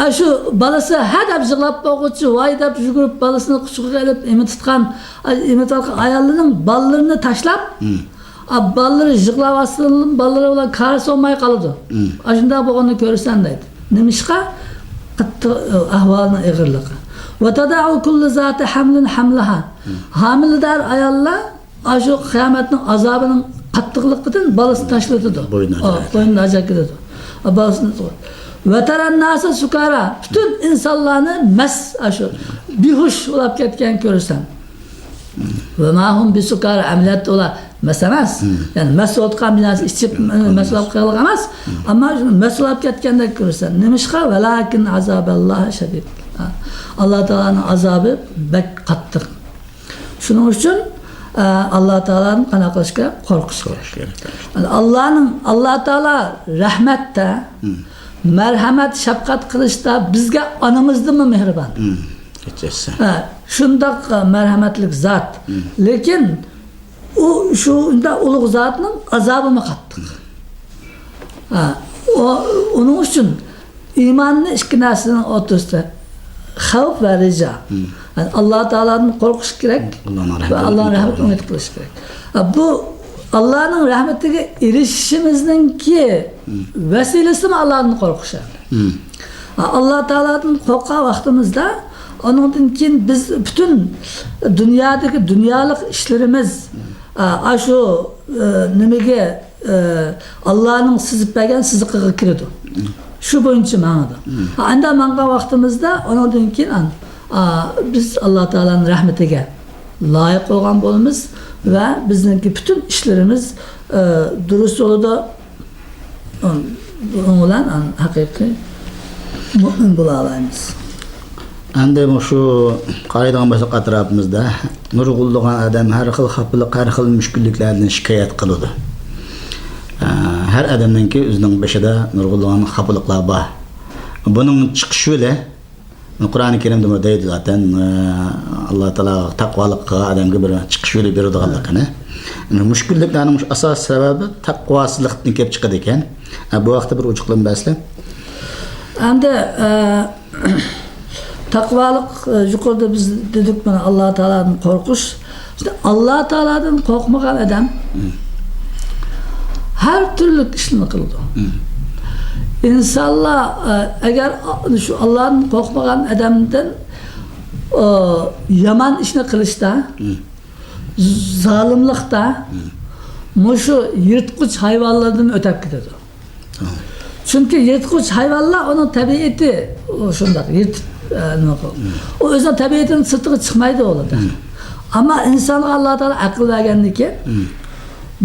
ئاشۇ بالىسى ھە دەپ يىغلاپ بولغۇچە، ۋاي دەپ يۈگۈرۈپ بالىسىنى قۇچىقىغا ئېلىپ ئېمىتىۋاتقان، ئېمىتىۋاتقان ئاياللىنىڭ بالىلىرىنى تاشلاپ، ئا، بالىلىرى يىغلاۋاتسىنىمۇ، بالىلىرى بىلەن كارىسى بولماي قالىدۇ. ئاشۇنداق بولغىنىنى كۆرىسەن دەيدۇ. نېمىشقا؟ قاتتىق، ئە، ئەھۋالنىڭ ئېغىرلىقى. ۋە تەزەئۇ كۇللۇ زاتى ھەملىن ھەملەھا. ھامىلىدار ئاياللار ئاشۇ قىيامەتنىڭ ئازابىنىڭ قاتتىقلىقىدىن بالىسىنى تاشلىۋېتىدۇ. بوينىنى ئاجاق ئېتىدۇ. بوينىنى ئاجاق ئېتىدۇ. ئا، بالىسىنى. ۋە تەرەن ناسە سۇكارا. پۈتۈن ئىنسانلارنى مەس، ئاشۇ بىھۇش بولاپ كەتكەن كۆرىسەن. ۋە ما ھۇم بىسۇكارا، ئەمەلىيەتتە ئۇلار مەس ئەمەس. يەنى مەس بولۇۋاتقان بىر نەرسە ئىچىپ، مەس بولۇپ قالغان ئەمەس. ئەمما شۇ مەس بولۇپ كەتكەندەك كۆرىسەن. نېمىشقا؟ ۋەلاكىن ئازابەللاھى شەدىد. ھە. ئاللا تائالانىڭ ئازابى بەك قاتتىق. شۇنىڭ ئۈچۈن، ئە، ئاللا تائالادىن قانداق قىلىش كېرەك؟ قورقۇش كېرەك. قورقۇش كېرەك. ئاللانىڭ، ئاللا تائالا رەھمەتتە، مەرھەمەت، شەپقەت قىلىشتا بىزگە ئانىمىزدىنمۇ مېھرىبان. ھە، شۇنداق، ئە، مەرھەمەتلىك زات. لېكىن ئۇ شۇنداق ئۇلۇغ زاتنىڭ ئازابىمۇ قاتتىق. ھە، ئۇ، ئۇنىڭ ئۈچۈن ئىماننى ئىككى نەرسىنىڭ ئوتتۇرىسىدا، خەۋپ ۋە رىجا. يەنى ئاللا تائالادىن قورقۇش كېرەك ۋە ئاللانىڭ رەھمىتىنى ئۈمىد قىلىش كېرەك. ھە، بۇ ئاللانىڭ رەھمىتىگە ئېرىشىشىمىزنىڭكى ۋەسىلىسىمۇ ئاللادىن قورقۇش. ئاللا تائالادىن قورققان ۋاقتىمىزدا، ئۇنىڭدىن كېيىن بىز پۈتۈن دۇنيادىكى دۇنيالىق ئىشلىرىمىز، ئا، ئاشۇ، ئە، نېمىگە، ئە، ئاللانىڭ سىزىپ بەرگەن سىزىقىغا كىرىدۇ. شۇ بويىچە ماڭىدۇ. ئاندا ماڭغان ۋاقتىمىزدا، ئۇنىڭدىن كېيىن ئان-، ئا، بىز ئاللا تائالانىڭ رەھمىتىگە لايىق بولغان بولىمىز ۋە بىزنىڭكى پۈتۈن ئىشلىرىمىز، ئە، دۇرۇس يولىدا، بۇنىڭ بىلەن ھەقىقىي مۆمىن بولالايمىز. ئەمدى مۇشۇ قارايدىغان بولساق ئەتراپىمىزدا نۇرغۇنلىغان ئادەم ھەر خىل خاپىلىق، ھەر خىل مۈشكۈللۈكلەردىن شىكايەت قىلىدۇ. ئە، ھەر ئادەمنىڭكى ئۆزىنىڭ بېشىدا نۇرغۇنلىغان خاپىلىقلار بار. بۇنىڭ چىقىش يولى قۇرئانى كەرىمدىمۇ دەيدۇ زاتەن، ئە، ئاللا تائالا تەقۋالىق قىلغان ئادەمگە بىر چىقىش يولى بېرىدىغانلىقىنى. مۇشكۈللۈكلەرنىڭ مۇشۇ ئاساسىي سەۋەبى تەقۋاسىزلىقتىن كېلىپ چىقىدىكەن. ئە، بۇ ھەقتە بىر ئوچۇقلىما بەرسىلە. ئەمدى، ئە، تەقۋالىق، ئە، يۇقىرىدا بىز دېدۇق، مانا، ئاللا تائالادىن قورقۇش. ئاللا تائالادىن قورقمىغان ئادەم ھەر تۈرلۈك ئىشنى قىلىدۇ. ئىنسانلار، ئە، ئەگەر شۇ ئاللادىن قورقمىغان ئادەمدىن، ئە، يامان ئىشنى قىلىشتا، زالىملىقتا مۇشۇ يىرتقۇچ ھايۋانلاردىن ئۆتەپ كېتىدۇ. چۈنكى يىرتقۇچ ھايۋانلار ئۇنىڭ تەبىئىتى، ئۇ شۇنداق يىرتىپ، ئە، نېمە قىلىدۇ. ئۇ ئۆزىنىڭ تەبىئىتىنىڭ سىرتىغا چىقمايدۇ ئۇلاردا. ئەمما ئىنسانغا ئاللا تائالا ئەقىل بەرگەندىن كېيىن،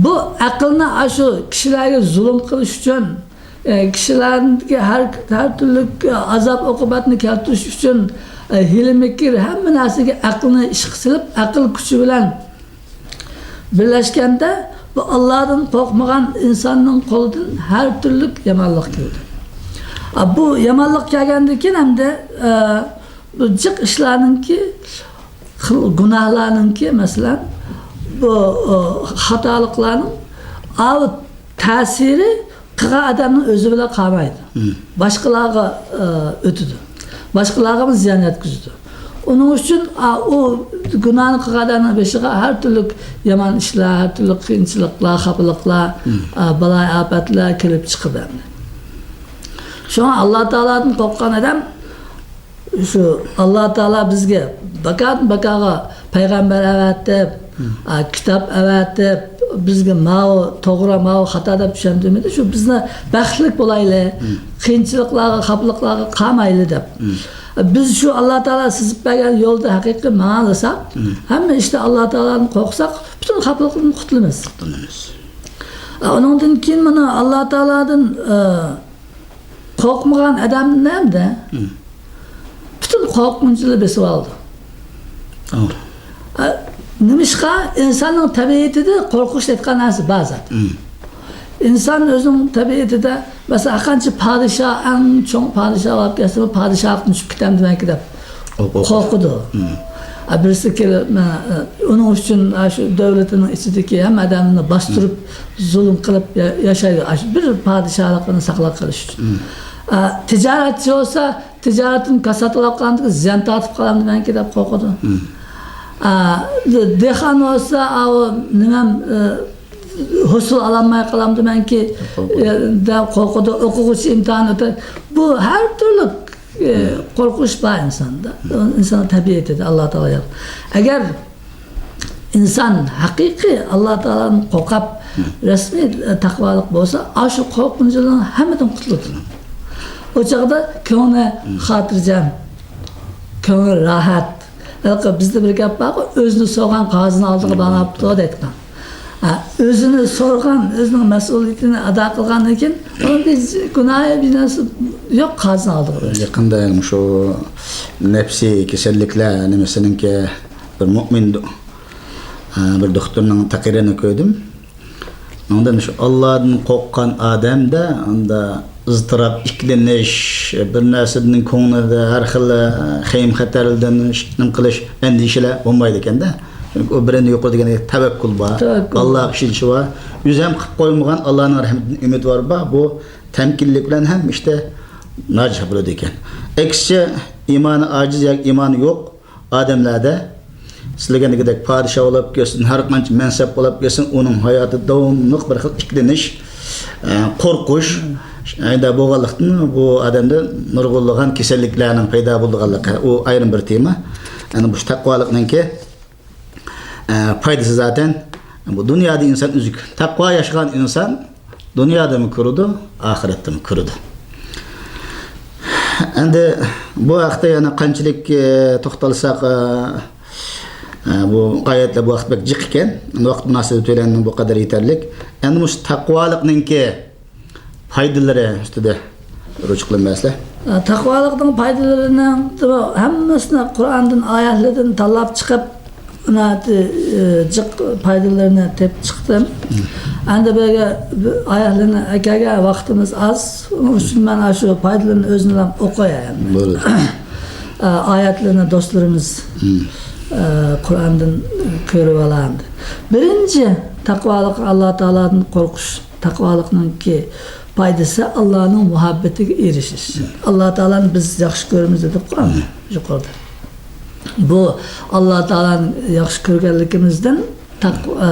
بۇ ئەقىلنى ئاشۇ كىشىلەرگە زۇلۇم قىلىش ئۈچۈن، ئە، كىشىلەرگە ھەر، ھەر تۈرلۈك، ئە، ئازاب ئوقۇبەتنى كەلتۈرۈش ئۈچۈن، ئە، ھىيلە-مىكىر، ھەممە نەرسىگە ئەقىلنى ئىشقا سېلىپ، ئەقىل كۈچى بىلەن بىرلەشكەندە، بۇ ئاللادىن قورقمىغان ئىنساننىڭ قولىدىن ھەر تۈرلۈك يامانلىق كېلىدۇ. ئا، بۇ يامانلىق كەلگەندىن كېيىن ئەمدى، ئە، بۇ جىق ئىشلارنىڭكى، خىل گۇناھلارنىڭكى، مەسىلەن، بۇ، ئە، خاتالىقلارنىڭ ئاۋۇ تەسىرى قىلغان ئادەمنىڭ ئۆزى بىلەن قالمايدۇ. باشقىلارغا، ئە، ئۆتىدۇ. باشقىلارغىمۇ زىيان يەتكۈزىدۇ. ئۇنىڭ ئۈچۈن، ئا، ئۇ گۇناھنى قىلغان ئادەمنىڭ بېشىغا ھەر تۈرلۈك يامان ئىشلار، ھەر تۈرلۈك قىيىنچىلىقلار، خاپىلىقلار، ئا، بالايىئاپەتلەر كېلىپ چىقىدۇ ئەمدى. شۇڭا ئاللا تائالادىن قورققان ئادەم، شۇ ئاللا تائالا بىزگە باكادىن باكاغا پەيغەمبەر ئەۋەتىپ، ئا، كىتاب ئەۋەتىپ، بىزگە ماۋۇ توغرا، ماۋۇ خاتا دەپ چۈشەندۈرمىدى. شۇ بىزنى بەختلىك بولايلى، قىيىنچىلىقلارغا، خاپىلىقلارغا قالمايلى دەپ. بىز شۇ ئاللا تائالا سىزىپ بەرگەن يولدا ھەقىقىي ماڭالىساق، ھەممە ئىشتا ئاللا تائالادىن قورقساق، پۈتۈن خاپىلىقتىن قۇتۇلىمىز. قۇتۇلىمىز. ئۇنىڭدىن كېيىن مانا ئاللا تائالادىن، ئە، قورقمىغان ئادەمنى ھەمدە پۈتۈن قورقۇنچىنى بېسىۋالىدۇ. ئە، نېمىشقا؟ ئىنساننىڭ تەبىئىتىدە قورقۇش دەيدىغان نەرسە بار زادى. ئىنسان ئۆزىنىڭ تەبىئىتىدە، مەسىلەن، ھەرقانچە پادىشاھ، ئەڭ چوڭ پادىشاھ بولۇپ كەلسىمۇ، پادىشاھلىقتىن چۈشۈپ كېتەمدىمەكى دەپ قورقىدۇ. ئە، بىرسى كېلىپ، مە-، ئە، ئۇنىڭ ئۈچۈن، ئە، شۇ دۆلىتىنىڭ ئىچىدىكى ھەممە ئادەمنى باستۇرۇپ، زۇلۇم قىلىپ يا-، ياشايدۇ. ئاشۇ بىر پادىشاھلىقىنى ساقلاپ قېلىش ئۈچۈن. ئە، تىجارەتچى بولسا، تىجارىتىنى كاسات قىلىپ قالامدىكىن، زىيان تارتىپ قالامدىمەنكى دەپ قورقىدۇ. ئە، دې-، دېھقان بولسا، ئاۋۇ نېمەم، ئە، ھوسۇل ئالالماي قالامدىمەنكى، ئە، دەپ قورقىدۇ. ئوقۇغۇچى ئىمتىھان ئۆتەر. بۇ ھەر تۈرلۈك، ئە، قورقۇش بار ئىنساندا. ئىنسان تەبىئىتىدە ئاللا تائالا يار-، ئەگەر ئىنسان ھەقىقىي ئاللا تائالادىن قورقۇپ، رەسمىي تەقۋالىق بولسا، ئاشۇ قورقۇنچىنىڭ ھەممىدىن قۇتۇلىدۇ. ئۇ چاغدا كۆڭلى خاتىرجەم، كۆڭلى راھەت. ھېلىقى بىزدە بىر گەپ بارغۇ، «ئۆزىنى سورىغان قازىنىڭ ئالدىغا بارماپتۇ» دەيدىغان. ھە، ئۆزىنى سورىغان، ئۆزىنىڭ مەسئۇلىيىتىنى ئادا قىلغاندىن كېيىن، ئۇنىڭ بىر گۇناھى، بىر نەرسە يوق قازىنىڭ ئالدىغا بېرىش. يېقىندا مۇشۇ نەپسىي كېسەللىكلەر نېمىسىنىڭكى بىر مۆمىن دو-، ئە، بىر دوختۇرنىڭ تەقرىرىنى كۆردۈم. ئۇنىڭدىن شۇ ئاللادىن قورققان ئادەمدە ئاندا ئىزتىراپ، ئىككىلىنىش، بىر نەرسىدىن كۆڭلىدە ھەر خىل خەيم-خەتەردىن نېمە قىلىش، ئەندىشىلەر بولمايدىكەن-دە. چۈنكى ئۇ بىرىنى يۇقىرى دېگەندەك تەۋەككۈل بار، تەۋەككۈل. ئاللاغا ئىشىنىشى بار. ئۆزى ھەم قىلىپ قويمىغان ئاللانىڭ رەھمىتىدىن ئۈمىد بار، بار. بۇ تەمكىنلىك بىلەن ھەم ئىشتە ناجىھ بولىدىكەن. ئەكسىچە، ئىمانى ئاجىز ياكى ئىمانى يوق ئادەملەردە سىلىگەندىكىدەك پادىشاھ بولۇپ كەتسۇن، ھەر قانچە مەنسەپ بولۇپ كەتسۇن، ئۇنىڭ ھاياتىدا داۋاملىق بىر خىل ئىككىلىنىش، ئە، قورقۇش، شۇنداق بولغانلىقتىن، بۇ ئادەمدە نۇرغۇنلىغان كېسەللىكلەرنىڭ پەيدا بولىدىغانلىقى، ئۇ ئايرىم بىر تېما. يەنى بۇ تەقۋالىقنىڭكى، ئە، پايدىسى زاتەن، بۇ دۇنيادا ئىنسان ئۈزۈك. تەقۋا ياشىغان ئىنسان دۇنيادىمۇ كۆرىدۇ، ئاخىرەتتىمۇ كۆرىدۇ. ئەمدى بۇ ھەقتە يەنە قانچىلىك، ئە، توختالساق، ئە، ئە، بۇ ئايەتلەر بۇ ۋاقىت بەك جىق ئىكەن. ۋاقىت مۇناسىۋىتى بىلەن بۇ قەدەر يېتەرلىك. ئەمدى مۇشۇ تەقۋالىقنىڭكى پايدىلىرى ئۈستىدە رۇجۇ قىلىمەن مەسىلە. تەقۋالىقنىڭ پايدىلىرىنىڭ ھەممىسىنى قۇرئاندىن، ئايەتلىرىدىن تاللاپ چىقىپ، ناھايىتى، ئى، جىق پايدىلىرىنى تېپىپ چىقتىم. ئەمدى بۇ يەرگە بۇ ئايەتلەرنى ئەكەلگەن ۋاقتىمىز ئاز. ئۇنىڭ ئۈچۈن مەن ئاشۇ پايدىلىرىنى ئۆزۈملا ئوقۇياي ئەمدى. بولىدۇ. ئە، ئايەتلەرنى دوستلىرىمىز، ئە، قۇرئاندىن كۆرۈۋالا ئەمدى. بىرىنچى، تەقۋالىق، ئاللا تائالادىن قورقۇش. تەقۋالىقنىڭكى پايدىسى ئاللانىڭ مۇھەببىتىگە ئېرىشىش. ئاللا تائالانى بىز ياخشى كۆرىمىز دېدۇققۇ يۇقىرىدا. بۇ ئاللا تائالانى ياخشى كۆرگەنلىكىمىزدىن تەق-، ئە،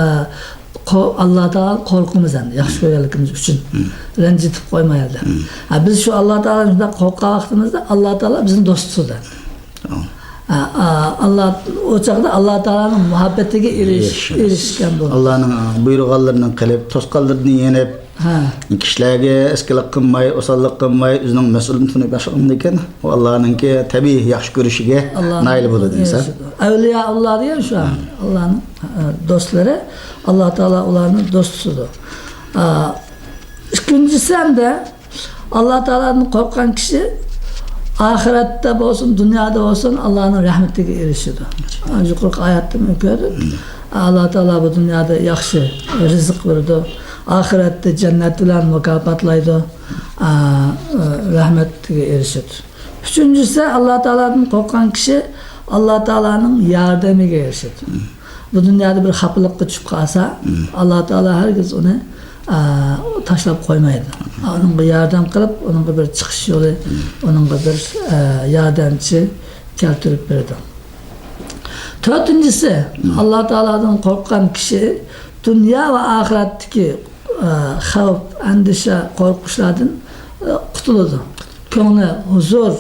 قو-، ئاللا تائالادىن قورقىمىز ئەمدى، ياخشى كۆرگەنلىكىمىز ئۈچۈن. رەنجىتىپ قويمايلى. ھە، بىز شۇ ئاللا تائالادىن شۇنداق قورققان ۋاقتىمىزدا ئاللا تائالا بىزنى دوستىسىدۇ. ئا، ئا، ئاللا، ئۇ چاغدا ئاللا تائالانىڭ مۇھەببىتىگە ئېرىش-، ئېرىشىش. ئېرىشكەن بولىمىز. ئاللانىڭ بۇيرۇغانلىرىنى قىلىپ، توسقانلىرىنى يېنىپ، ھە. كىشىلەرگە ئەسكىلىك قىلماي، ئوساللىق قىلماي، ئۆزىنىڭ مەسئۇلىيىتىنى تونۇپ ياشىغاندىكىن، ئۇ ئاللانىڭكى تەبىئىي ياخشى كۆرۈشىگە نائىل بولىدۇ ئىنسان. ئەۋلىيائۇللا دېگەن شۇ، ھە. ئاللانىڭ، ئە، دوستلىرى، ئاللا تائالا ئۇلارنى دوستىسىدۇ. ئا، ئىككىنچىسى ھەمدە ئاللا تائالادىن قورققان كىشى ئاخىرەتتە بولسۇن، دۇنيادا بولسۇن، ئاللانىڭ رەھمىتىگە ئېرىشىدۇ. يۇقىرىقى ئايەتتىمۇ كۆردۇق. ئاللا تائالا بۇ دۇنيادا ياخشى رىزىق بېرىدۇ. ئاخىرەتتە جەننەت بىلەن مۇكاپاتلايدۇ. ئا، ئا، رەھمەتىگە ئېرىشىدۇ. ئۈچىنچىسى، ئاللا تائالادىن قورققان كىشى ئاللا تائالانىڭ ياردىمىگە ئېرىشىدۇ. بۇ دۇنيادا بىر خاپىلىققا چۈشۈپ قالسا، ئاللا تائالا ھەرگىز ئۇنى، ئە، تاشلاپ قويمايدۇ. ئۇنىڭغا ياردەم قىلىپ، ئۇنىڭغا بىر چىقىش يولى، ئۇنىڭغا بىر، ئە، ياردەمچى كەلتۈرۈپ بېرىدۇ. تۆتىنچىسى، ئاللا تائالادىن قورققان كىشى دۇنيا ۋە ئاخىرەتتىكى، ئە، خەۋپ، ئەندىشە، قورقۇشلاردىن، ئە، قۇتۇلىدۇ. كۆڭلى ھۇزۇر،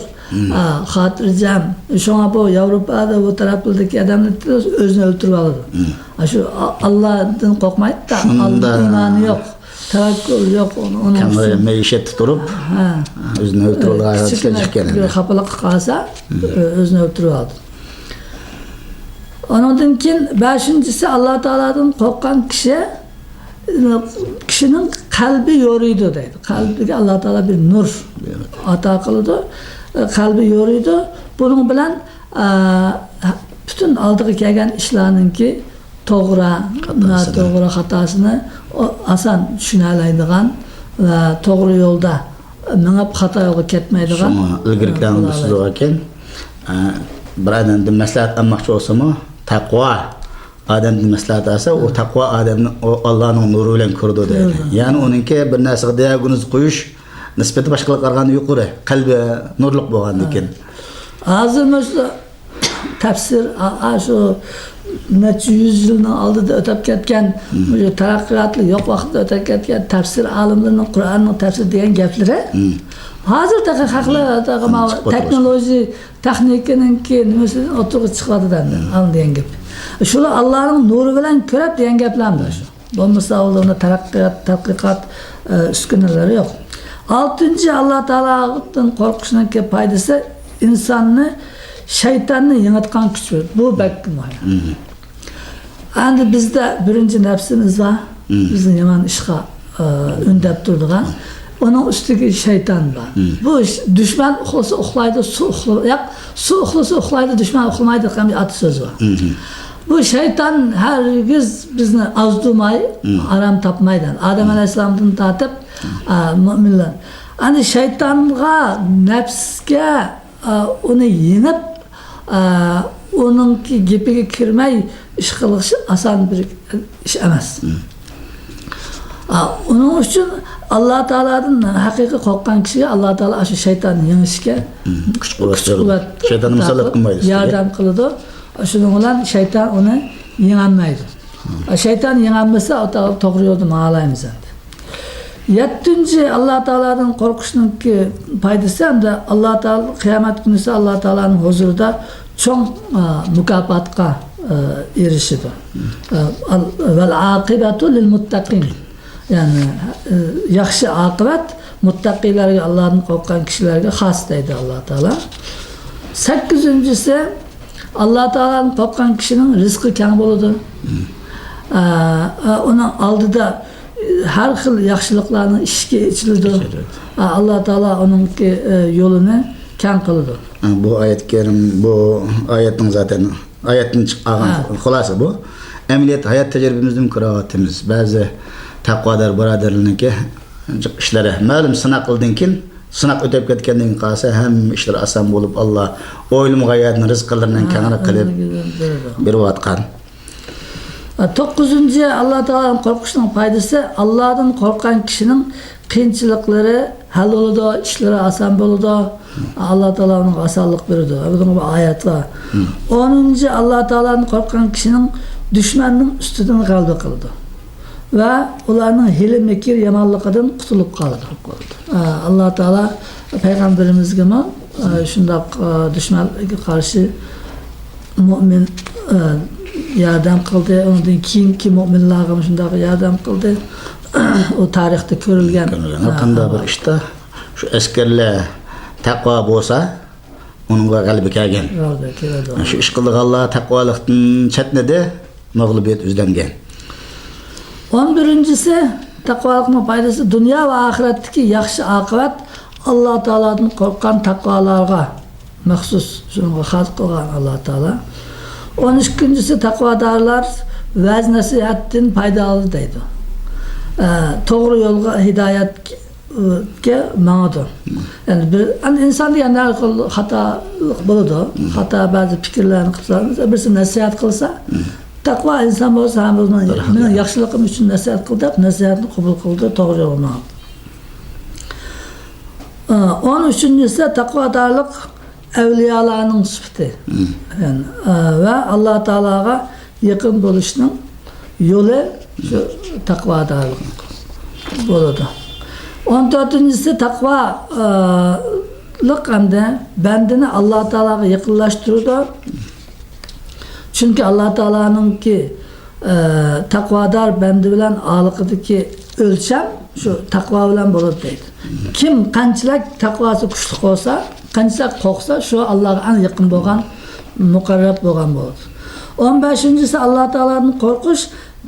ئا، خاتىرجەم. شۇڭا بۇ ياۋروپادا، بۇ تەرەپلەردىكى ئادەملەر ئۆزىنى ئۆلتۈرۈۋالىدۇ. ئا، شۇ ئا-، ئاللادىن قورقمايدۇ-دا، ئاللا، ئىمانى يوق، تەۋەككۈل يوق. ئۇنىڭ كەڭرى ئۈچۈن مەيشەتتە تۇرۇپ، ھە. ئۆزىنى ئۆلتۈرۈۋالغان كىچىككىنە بىر خاپىلىققا قالسا، ئۆزىنى ئۆلتۈرۈۋالىدۇ. ئۇنىڭدىن كېيىن بەشىنچىسى، ئاللا تائالادىن قورققان كىشى، كىشىنىڭ قەلبى يورۇيدۇ دەيدۇ. قەلبىگە ئاللا تائالا بىر نۇر ئاتا قىلىدۇ. قەلبى يورۇيدۇ. بۇنىڭ بىلەن، ئە، پۈتۈن ئالدىغا كەلگەن ئىشلارنىڭكى توغرا، ناتوغرا، خاتاسىنى ئاسان چۈشىنەلەيدىغان ۋە توغرا يولدا مېڭىپ، خاتا يولغا كەتمەيدىغان، شۇڭا ئىلگىرىكىلەرنىڭ بىرسى دېگەنكەن، ئە، بىر ئادەمدىن مەسلىھەت ئالماقچى بولسىمۇ، تەقۋا ئادەمدىن مەسلىھەت ئالسا، ئۇ تەقۋا ئادەمنى ئۇ ئاللانىڭ نۇرى بىلەن كۆرىدۇ دەيدۇ. يەنى ئۇنىڭكى بىر نەرسىگە دىئاگنوز قويۇش نىسبىتى باشقىلارغا قارىغاندا يۇقىرى، قەلبى نۇرلۇق بولغاندىكىن. ھازىر مۇشۇ تەپسىر، ئا-، ئا-، شۇ نەچچە يۈز يىلنىڭ ئالدىدا ئۆتۈپ كەتكەن، مۇشۇ تەرەققىياتلىق يوق ۋاقىتتا ئۆتۈپ كەتكەن تەپسىر ئالىملىرىنىڭ قۇرئاننىڭ تەپسىرى دېگەن گەپلىرى ھازىر تېخى خەقلەر تېخى ماۋۇ تېخنولوژى، تېخنىكىنىڭكى نېمىسىدىن ئوتتۇرىغا چىقىۋاتىدۇ ئەمدى، ئالىم دېگەن گەپ. شۇلار ئاللانىڭ نۇرى بىلەن كۆرەپ دېگەن گەپلەرمۇ شۇ. بولمىسا ئۇلاردا تەرەققىيات، تەتقىقات، ئە، ئۈسكۈنىلىرى يوق. ئالتىنچى، ئاللا تائالادىن قورقۇشنىڭكى پايدىسى ئىنساننى شەيتاننى يېڭىدىغان كۈچ. بۇ بەك مۇھىم. ئەمدى بىزدە بىرىنچى نەپسىمىز بار. بىزنى يامان ئىشقا، ئە، ئۈندەپ تۇرىدىغان. ئۇنىڭ ئۈستىگە شەيتان بار. بۇ ش-، دۈشمەن ئۇخلىسا ئۇخلايدۇ، سۇ ئۇخلا-، ياق، سۇ ئۇخلىسا ئۇخلايدۇ، دۈشمەن ئۇخلىمايدۇ دېگەن بىر ئاتا سۆز بار. بۇ شەيتان ھەرگىز بىزنى ئازدۇرماي، ئارام تاپمايدۇ. ئادەم ئەلەيھىسسالامدىن تارتىپ، ئا، مۆمىنلەر. ئەنە شەيتانغا، نەپسكە، ئا، ئۇنى يېڭىپ، ئا، ئۇنىڭكى گېپىگە كىرمەي ئىش قىلىش ئاسان بىر ئىش ئەمەس. ئا، ئۇنىڭ ئۈچۈن ئاللا تائالادىن ھەقىقىي قورققان كىشىگە ئاللا تائالا شۇ شەيتاننى يېڭىشكە كۈچ قۇۋۋەت، كۈچ قۇۋۋەت، شەيتاننى مۇسەللەت قىلمايدۇ ئۈستىگە. ياردەم قىلىدۇ. شۇنىڭ بىلەن شەيتان ئۇنى يېڭەلمەيدۇ. شەيتان يېڭەلمىسە، ئۇ توغرا يولدا ماڭالايمىز ئەمدى. يەتتىنچى، ئاللا تائالادىن قورقۇشنىڭكى پايدىسى ھەمدە ئاللا تائالا قىيامەت كۈنىسى ئاللا تائالانىڭ ھۇزۇرىدا چوڭ، ئا، مۇكاپاتقا، ئا، ئېرىشىدۇ. ئا، ئال-، ۋەل ئاقىبەتۇ لىل مۇتتەقىن. يەنى، ئە، ياخشى ئاقىۋەت مۇتتەقىيلەرگە، ئاللادىن قورققان كىشىلەرگە خاس دەيدۇ ئاللا تائالا. سەككىزىنچىسى، ئاللا تائالادىن قورققان كىشىنىڭ رىزقى كەڭ بولىدۇ. ئە، ئە، ئۇنىڭ ئالدىدا، ئە، ھەر خىل ياخشىلىقلارنىڭ ئىشىكى ئېچىلىدۇ. ئېچىلىدۇ. ئە، ئاللا تائالا ئۇنىڭكى، ئە، يولىنى كەڭ قىلىدۇ. بۇ ئايەت كەرىم، بۇ ئايەتنىڭ زاتەن ئايەتتىن چىققان خۇلاسە بۇ. ئەمەلىيەت ھايات تەجرىبىمىزدىن كۆرۈۋاتىمىز. بەزى تەقۋادار بۇرادەرلەرنىڭكى جىق ئىشلىرى. مەلۇم سىناقلىدىن كېيىن، سىناق ئۆتۈپ كەتكەندىن كېيىن قالسا، ھەممە ئىشلار ئاسان بولۇپ، ئاللا ئويلىمىغان يەردىن رىزىق قىلىرىنى كەڭرى قىلىپ بېرىۋاتقان. توققۇزىنچى، ئاللا تائالادىن قورقۇشنىڭ پايدىسى، ئاللادىن قورققان كىشىنىڭ قىيىنچىلىقلىرى ھەل بولىدۇ، ئىشلىرى ئاسان بولىدۇ. ئاللا تائالا ئۇنىڭغا ئاسانلىق بېرىدۇ. بۇنىڭغا بىر ئايەت بار. ئونىنچى، ئاللا تائالادىن قورققان كىشىنىڭ دۈشمەننىڭ ئۈستىدىن غەلىبە قىلىدۇ ۋە ئۇلارنىڭ ھىيلە-مىكىر يامانلىقىدىن قۇتۇلۇپ قالىدۇ. ئاللا تائالا پەيغەمبىرىمىزگىمۇ، ئە، شۇنداق، ئە، دۈشمەنگە قارشى مۆمىن، ئە، ياردەم قىلدى. ئۇنىڭدىن كېيىنكى مۆمىنلارغىمۇ شۇنداق ياردەم قىلدى. ئۇ تارىختا كۆرۈلگەن، كۆرۈلگەن. ئە، قانداق بىر ئىشتا شۇ ئەسكەرلەر تەقۋا بولسا، ئۇنىڭغا غەلىبە كەلگەن. غەلىبە كېلىدۇ. شۇ ئىش قىلىدىغانلار تەقۋالىقتىن چەتنىدى، مەغلۇبىيەت يۈزلەنگەن. ئون بىرىنچىسى، تەقۋالىقنىڭ پايدىسى، دۇنيا ۋە ئاخىرەتتىكى ياخشى ئاقىۋەت ئاللا تائالادىن قورققان تەقۋالارغا مەخسۇس، شۇنىڭغا خاس قىلغان ئاللا تائالا. ئون ئىككىنچىسى، تەقۋادارلار ۋەز-نەسىھەتتىن پايدا ئالىدۇ دەيدۇ. ئە، توغرا يولغا، ھىدايەتكە ماڭىدۇ. يەنى بىر، ئەمدى ئىنسان دېگەن ھەر خىل خاتالىق بولىدۇ. خاتا بەزى پىكىرلەرنى قىلسا، بىرسى نەسىھەت قىلسا، تەقۋا ئىنسان بولسا، ھە، بۇ مېنىڭ ياخشىلىقىم ئۈچۈن نەسىھەت قىل دەپ، نەسىھەتنى قوبۇل قىلىدۇ، توغرا يولغا ماڭىدۇ. ئون ئۈچىنچىسى، تەقۋادارلىق ئەۋلىيالارنىڭ سۈپىتى. يەنى، ۋە ئاللا تائالاغا يېقىن بولۇشنىڭ يولى شۇ تەقۋادارلىق بولىدۇ. ئون تۆتىنچىسى، تەقۋا، ئە، ھەمدە بەندىنى ئاللا تائالاغا يېقىنلاشتۇرىدۇ. چۈنكى ئاللا تائالانىڭكى، ئە، تەقۋادار بەندە بىلەن ئالاقىدىكى ئۆلچەم شۇ تەقۋا بىلەن بولىدۇ دەيدۇ. كىم قانچىلىك تەقۋاسى كۈچلۈك بولسا، قانچىلىك قورقسا، شۇ ئاللاغا ئەڭ يېقىن بولغان، مۇقەررەب بولغان بولىدۇ. ئون بەشىنچىسى، ئاللا تائالادىن قورقۇش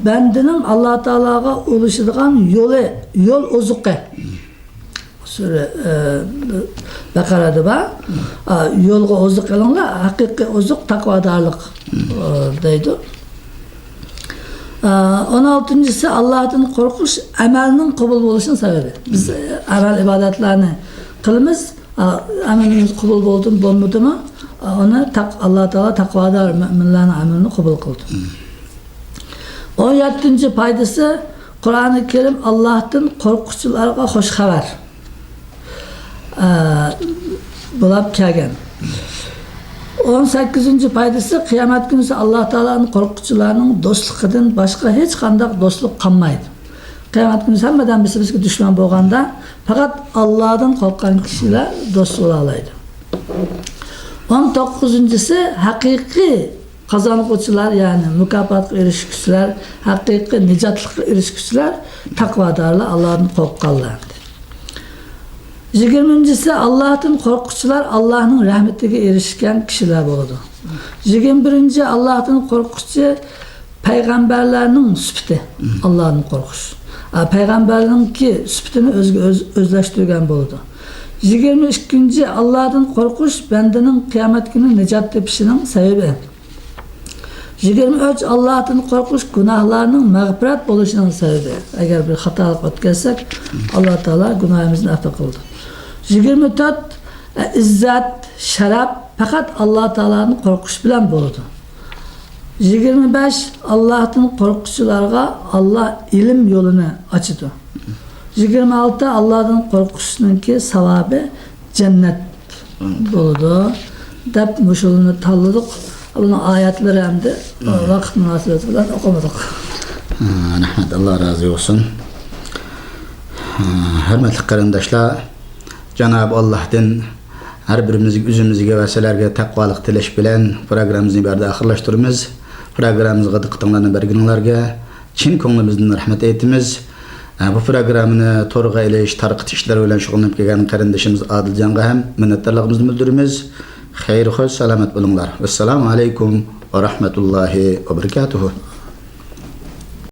بەندىنىڭ ئاللا تائالاغا ئۇلىشىدىغان يولى، يول ئوزۇقى. سۈرە، ئە، بەقەرەدە بار. ئا، يولغا ئوزۇق ئېلىڭلار، ھەقىقىي ئوزۇق تەقۋادارلىق، ئە، دەيدۇ. ئا، ئون ئالتىنچىسى، ئاللاھتىن قورقۇش ئەمەلنىڭ قوبۇل بولۇشىنىڭ سەۋەبى. بىز، ئە، ئەمەل ئىبادەتلەرنى قىلىمىز، ئا، ئەمىلىمىز قوبۇل بولدىمۇ، بولمىدىمۇ، ئا، ئۇنى تەق-، ئاللا تائالا تەقۋادار مۆمىنلەرنىڭ ئەمىلىنى قوبۇل قىلىدۇ. ئون يەتتىنچى پايدىسى، قۇرئانى كەرىم ئاللاھتىن قورققۇچىلارغا خۇش خەۋەر، ئە، بولاپ كەلگەن. ئون سەككىزىنچى پايدىسى، قىيامەت كۈنىسى ئاللا تائالانى قورققۇچىلارنىڭ دوستلۇقىدىن باشقا ھېچقانداق دوستلۇق قالمايدۇ. قىيامەت كۈنىسى ھەممە ئادەم بىر-بىرىگە دۈشمەن بولغاندا، پەقەت ئاللادىن قورققان كىشىلەر دوست بولالايدۇ. ئون توققۇزىنچىسى، ھەقىقىي قازانغۇچىلار، يەنى مۇكاپاتقا ئېرىشكۈچىلەر، ھەقىقىي نىجاتلىققا ئېرىشكۈچىلەر تەقۋادارلار، ئاللادىن قورققانلار. يىگىرمىنچىسى، ئاللاھتىن قورققۇچىلار ئاللاھنىڭ رەھمىتىگە ئېرىشكەن كىشىلەر بولىدۇ. يىگىرمە بىرىنچى، ئاللاھتىن قورققۇچى پەيغەمبەرلەرنىڭ سۈپىتى، ئاللاھتىن قورقۇش. ئا، پەيغەمبەرنىڭكى سۈپىتىنى ئۆزىگە ئۆز-، ئۆزلەشتۈرگەن بولىدۇ. يىگىرمە ئىككىنچى، ئاللاھتىن قورقۇش بەندىنىڭ قىيامەت كۈنى نىجات تېپىشىنىڭ سەۋەبى. يىگىرمە ئۈچ، ئاللاھتىن قورقۇش گۇناھلارنىڭ مەغپىرەت بولۇشىنىڭ سەۋەبى. ئەگەر بىر خاتالىق ئۆتكەزسەك، ئاللا تائالا گۇناھىمىزنى ئەپۇ قىلىدۇ. يىگىرمە تۆت، ئىززەت، شەرەپ پەقەت ئاللا تائالادىن قورقۇش بىلەن بولىدۇ. يىگىرمە بەش، ئاللاھتىن قورققۇچىلارغا ئاللا ئىلىم يولىنى ئاچىدۇ. يىگىرمە ئالتە، ئاللاھتىن قورقۇشنىڭكى ساۋابى جەننەت بولىدۇ، دەپ مۇشۇلارنى تاللىدۇق. بۇنىڭ ئايەتلىرى ئەمدى ۋاقىت مۇناسىۋىتى بىلەن ئوقۇمىدۇق. ھە، رەھمەت، ئاللا رازى بولسۇن. ھە، ھۆرمەتلىك قېرىنداشلار، جانابى ئاللاھتىن ھەر بىرىمىزگە، ئۆزىمىزگە ۋە سىلەرگە تەقۋالىق تىلەش بىلەن پروگراممىمىزنى بۇ يەردە ئاخىرلاشتۇرىمىز. پروگراممىمىزغا دىققىتىڭلارنى بەرگىنىڭلارگە چىن كۆڭلىمىزدىن رەھمەت ئېيتىمىز. ھە، بۇ پروگراممىنى تورغا ئېلىش، تارقىتىش ئىشلىرى بىلەن شۇغۇللىنىپ كەلگەن قېرىندىشىمىز ئادىلجانغا ھەم مىننەتدارلىقىمىزنى بىلدۈرىمىز. خەير خوش، سالامەت بولۇڭلار. ۋەسسالامۇ ئەلەيكۇم ۋە رەھمەتۇللاھى ۋە بەرىكاتۇھۇ.